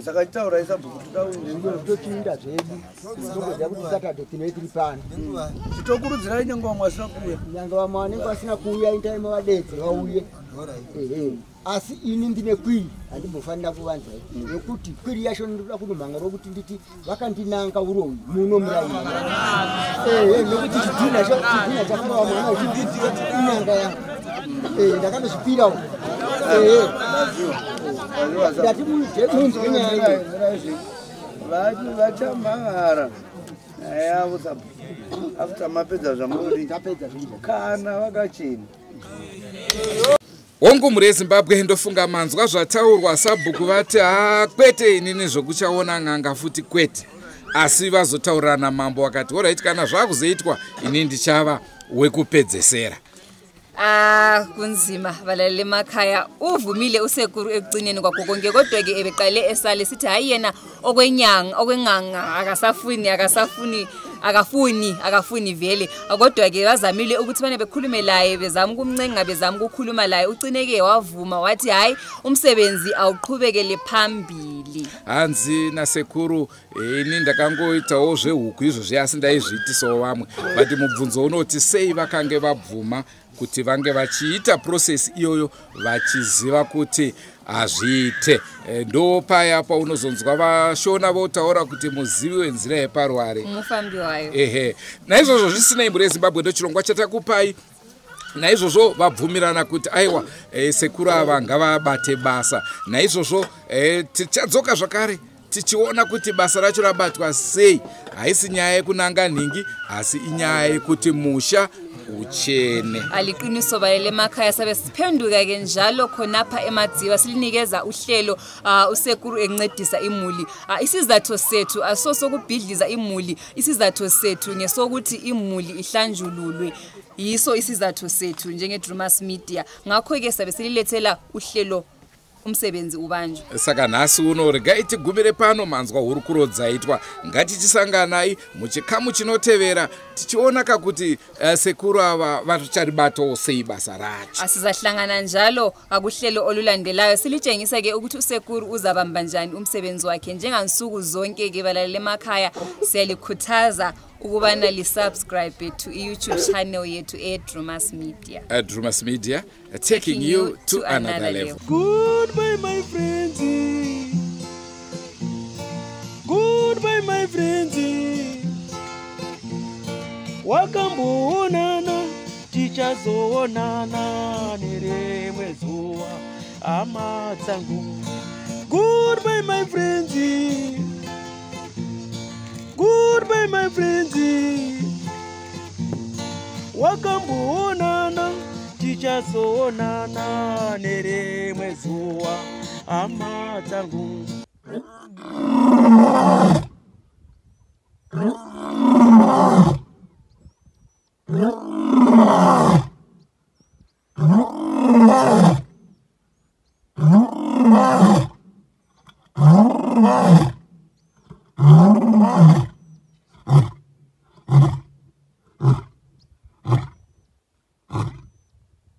Saka chitaurai sabhuku, tochiinda zvedu, tongoziva kuti Saturday tinoi tiri pano. Titokurudzirai nyange vamwe vasina kuuya, nyange vamwe vanenge vasina kuuya, indai mavadedze vauye. Asi ini ndine kwiri handimbofanira kuvanza, nekuti kwiri yacho ndinoda kunomhanga rokuti nditi vakandinanga uroyi muno muraini. Nekuti chidhina chakarova mwana inanga yangu, ndakandozvipirawo. Ndati munzwe nyaya iyo. Vachamhangara nyaya yavo sabhuku after mapedza zvamuri, kana vakachena. Hongu, mhuri yeZimbabwe, ndofunga manzwa zvataurwa. Sabhuku vati ha, kwete, inini zvokuchaona n'anga futi kwete. Asi vazotaurirana mambo vakati alright, kana zvakuzoitwa ini ndichava wekupedzesera. Ah, kunzima balaleli emakhaya. Uvumile usekuru ekugcineni kwakho konke, kodwa-ke ebeqale esale sithi hayi yena okwenyanga okwenganga akasafuni, akasafuni, akafuni, akafuni vele. Kodwa-ke bazamile ukuthi bane bekhulume laye, bezama ukumncenga, bezama ukukhuluma laye, ucine-ke wavuma wathi hhayi, umsebenzi awuqhubekele phambili. Hanzi nasekuru ini ndakangoitawo zvehuku izvozvi, asi ndaizviitisawo vamwe. But mubvunzo unoti sei vakange vabvuma kuti vange vachiita process iyoyo vachiziva kuti hazviite? Ndo paya paunozonzwa vashona votaura kuti muzivi wenzira yeparware mufambi wayo. Ehe, naizvozvo zvisinei, mhuri yeZimbabwe, ndochirongwa chatakupai. Naizvozvo vabvumirana kuti aiwa, sekuru ava ngavabate basa. Naizvozvo tichadzoka zvakare tichiona kuti basa racho rabatwa sei. Haisi nyaya yekunanga nhingi, asi inyaya yekuti musha uchene. Aliqiniso balele emakhaya, sabe siphenduka-ke njalo khonapha eMadziva silinikeza uhlelo usekuru encedisa imuli. Isizathu sethu aso sokubhidliza imuli, isizathu sethu ngesokuthi imuli ihlanjululwe, yiso isizathu sethu njenge-Drumas Media. Ngakho-ke sabe sililethela uhlelo umsebenzi ubanjwe. Saka nhasi uno regai tigumire pano. Manzwa hurukuro dzaitwa, ngatichisanganai muchikamu chinotevera tichionaka kuti sekuru ava vacharibatawo sei basa racho. Sizahlangana njalo akuhlelo olulandelayo, silitshengisa-ke ukuthi usekuru uzabamba njani umsebenzi wakhe njengansuku zonke-ke. Balalele emakhaya, siyalikhuthaza ukubana lisubscribe to i-YouTube channel yethu eDrumas Media. Drumas Media, taking you to another level. Goodbye, my friends. Goodbye, my friends. Wakamboonana, tichazoonana nerimwe zuva, hama dzangu. Goodbye, my friends. Goodbye my friends. Wakamboonana tichazoonana nerimwe zuva hama dzangu.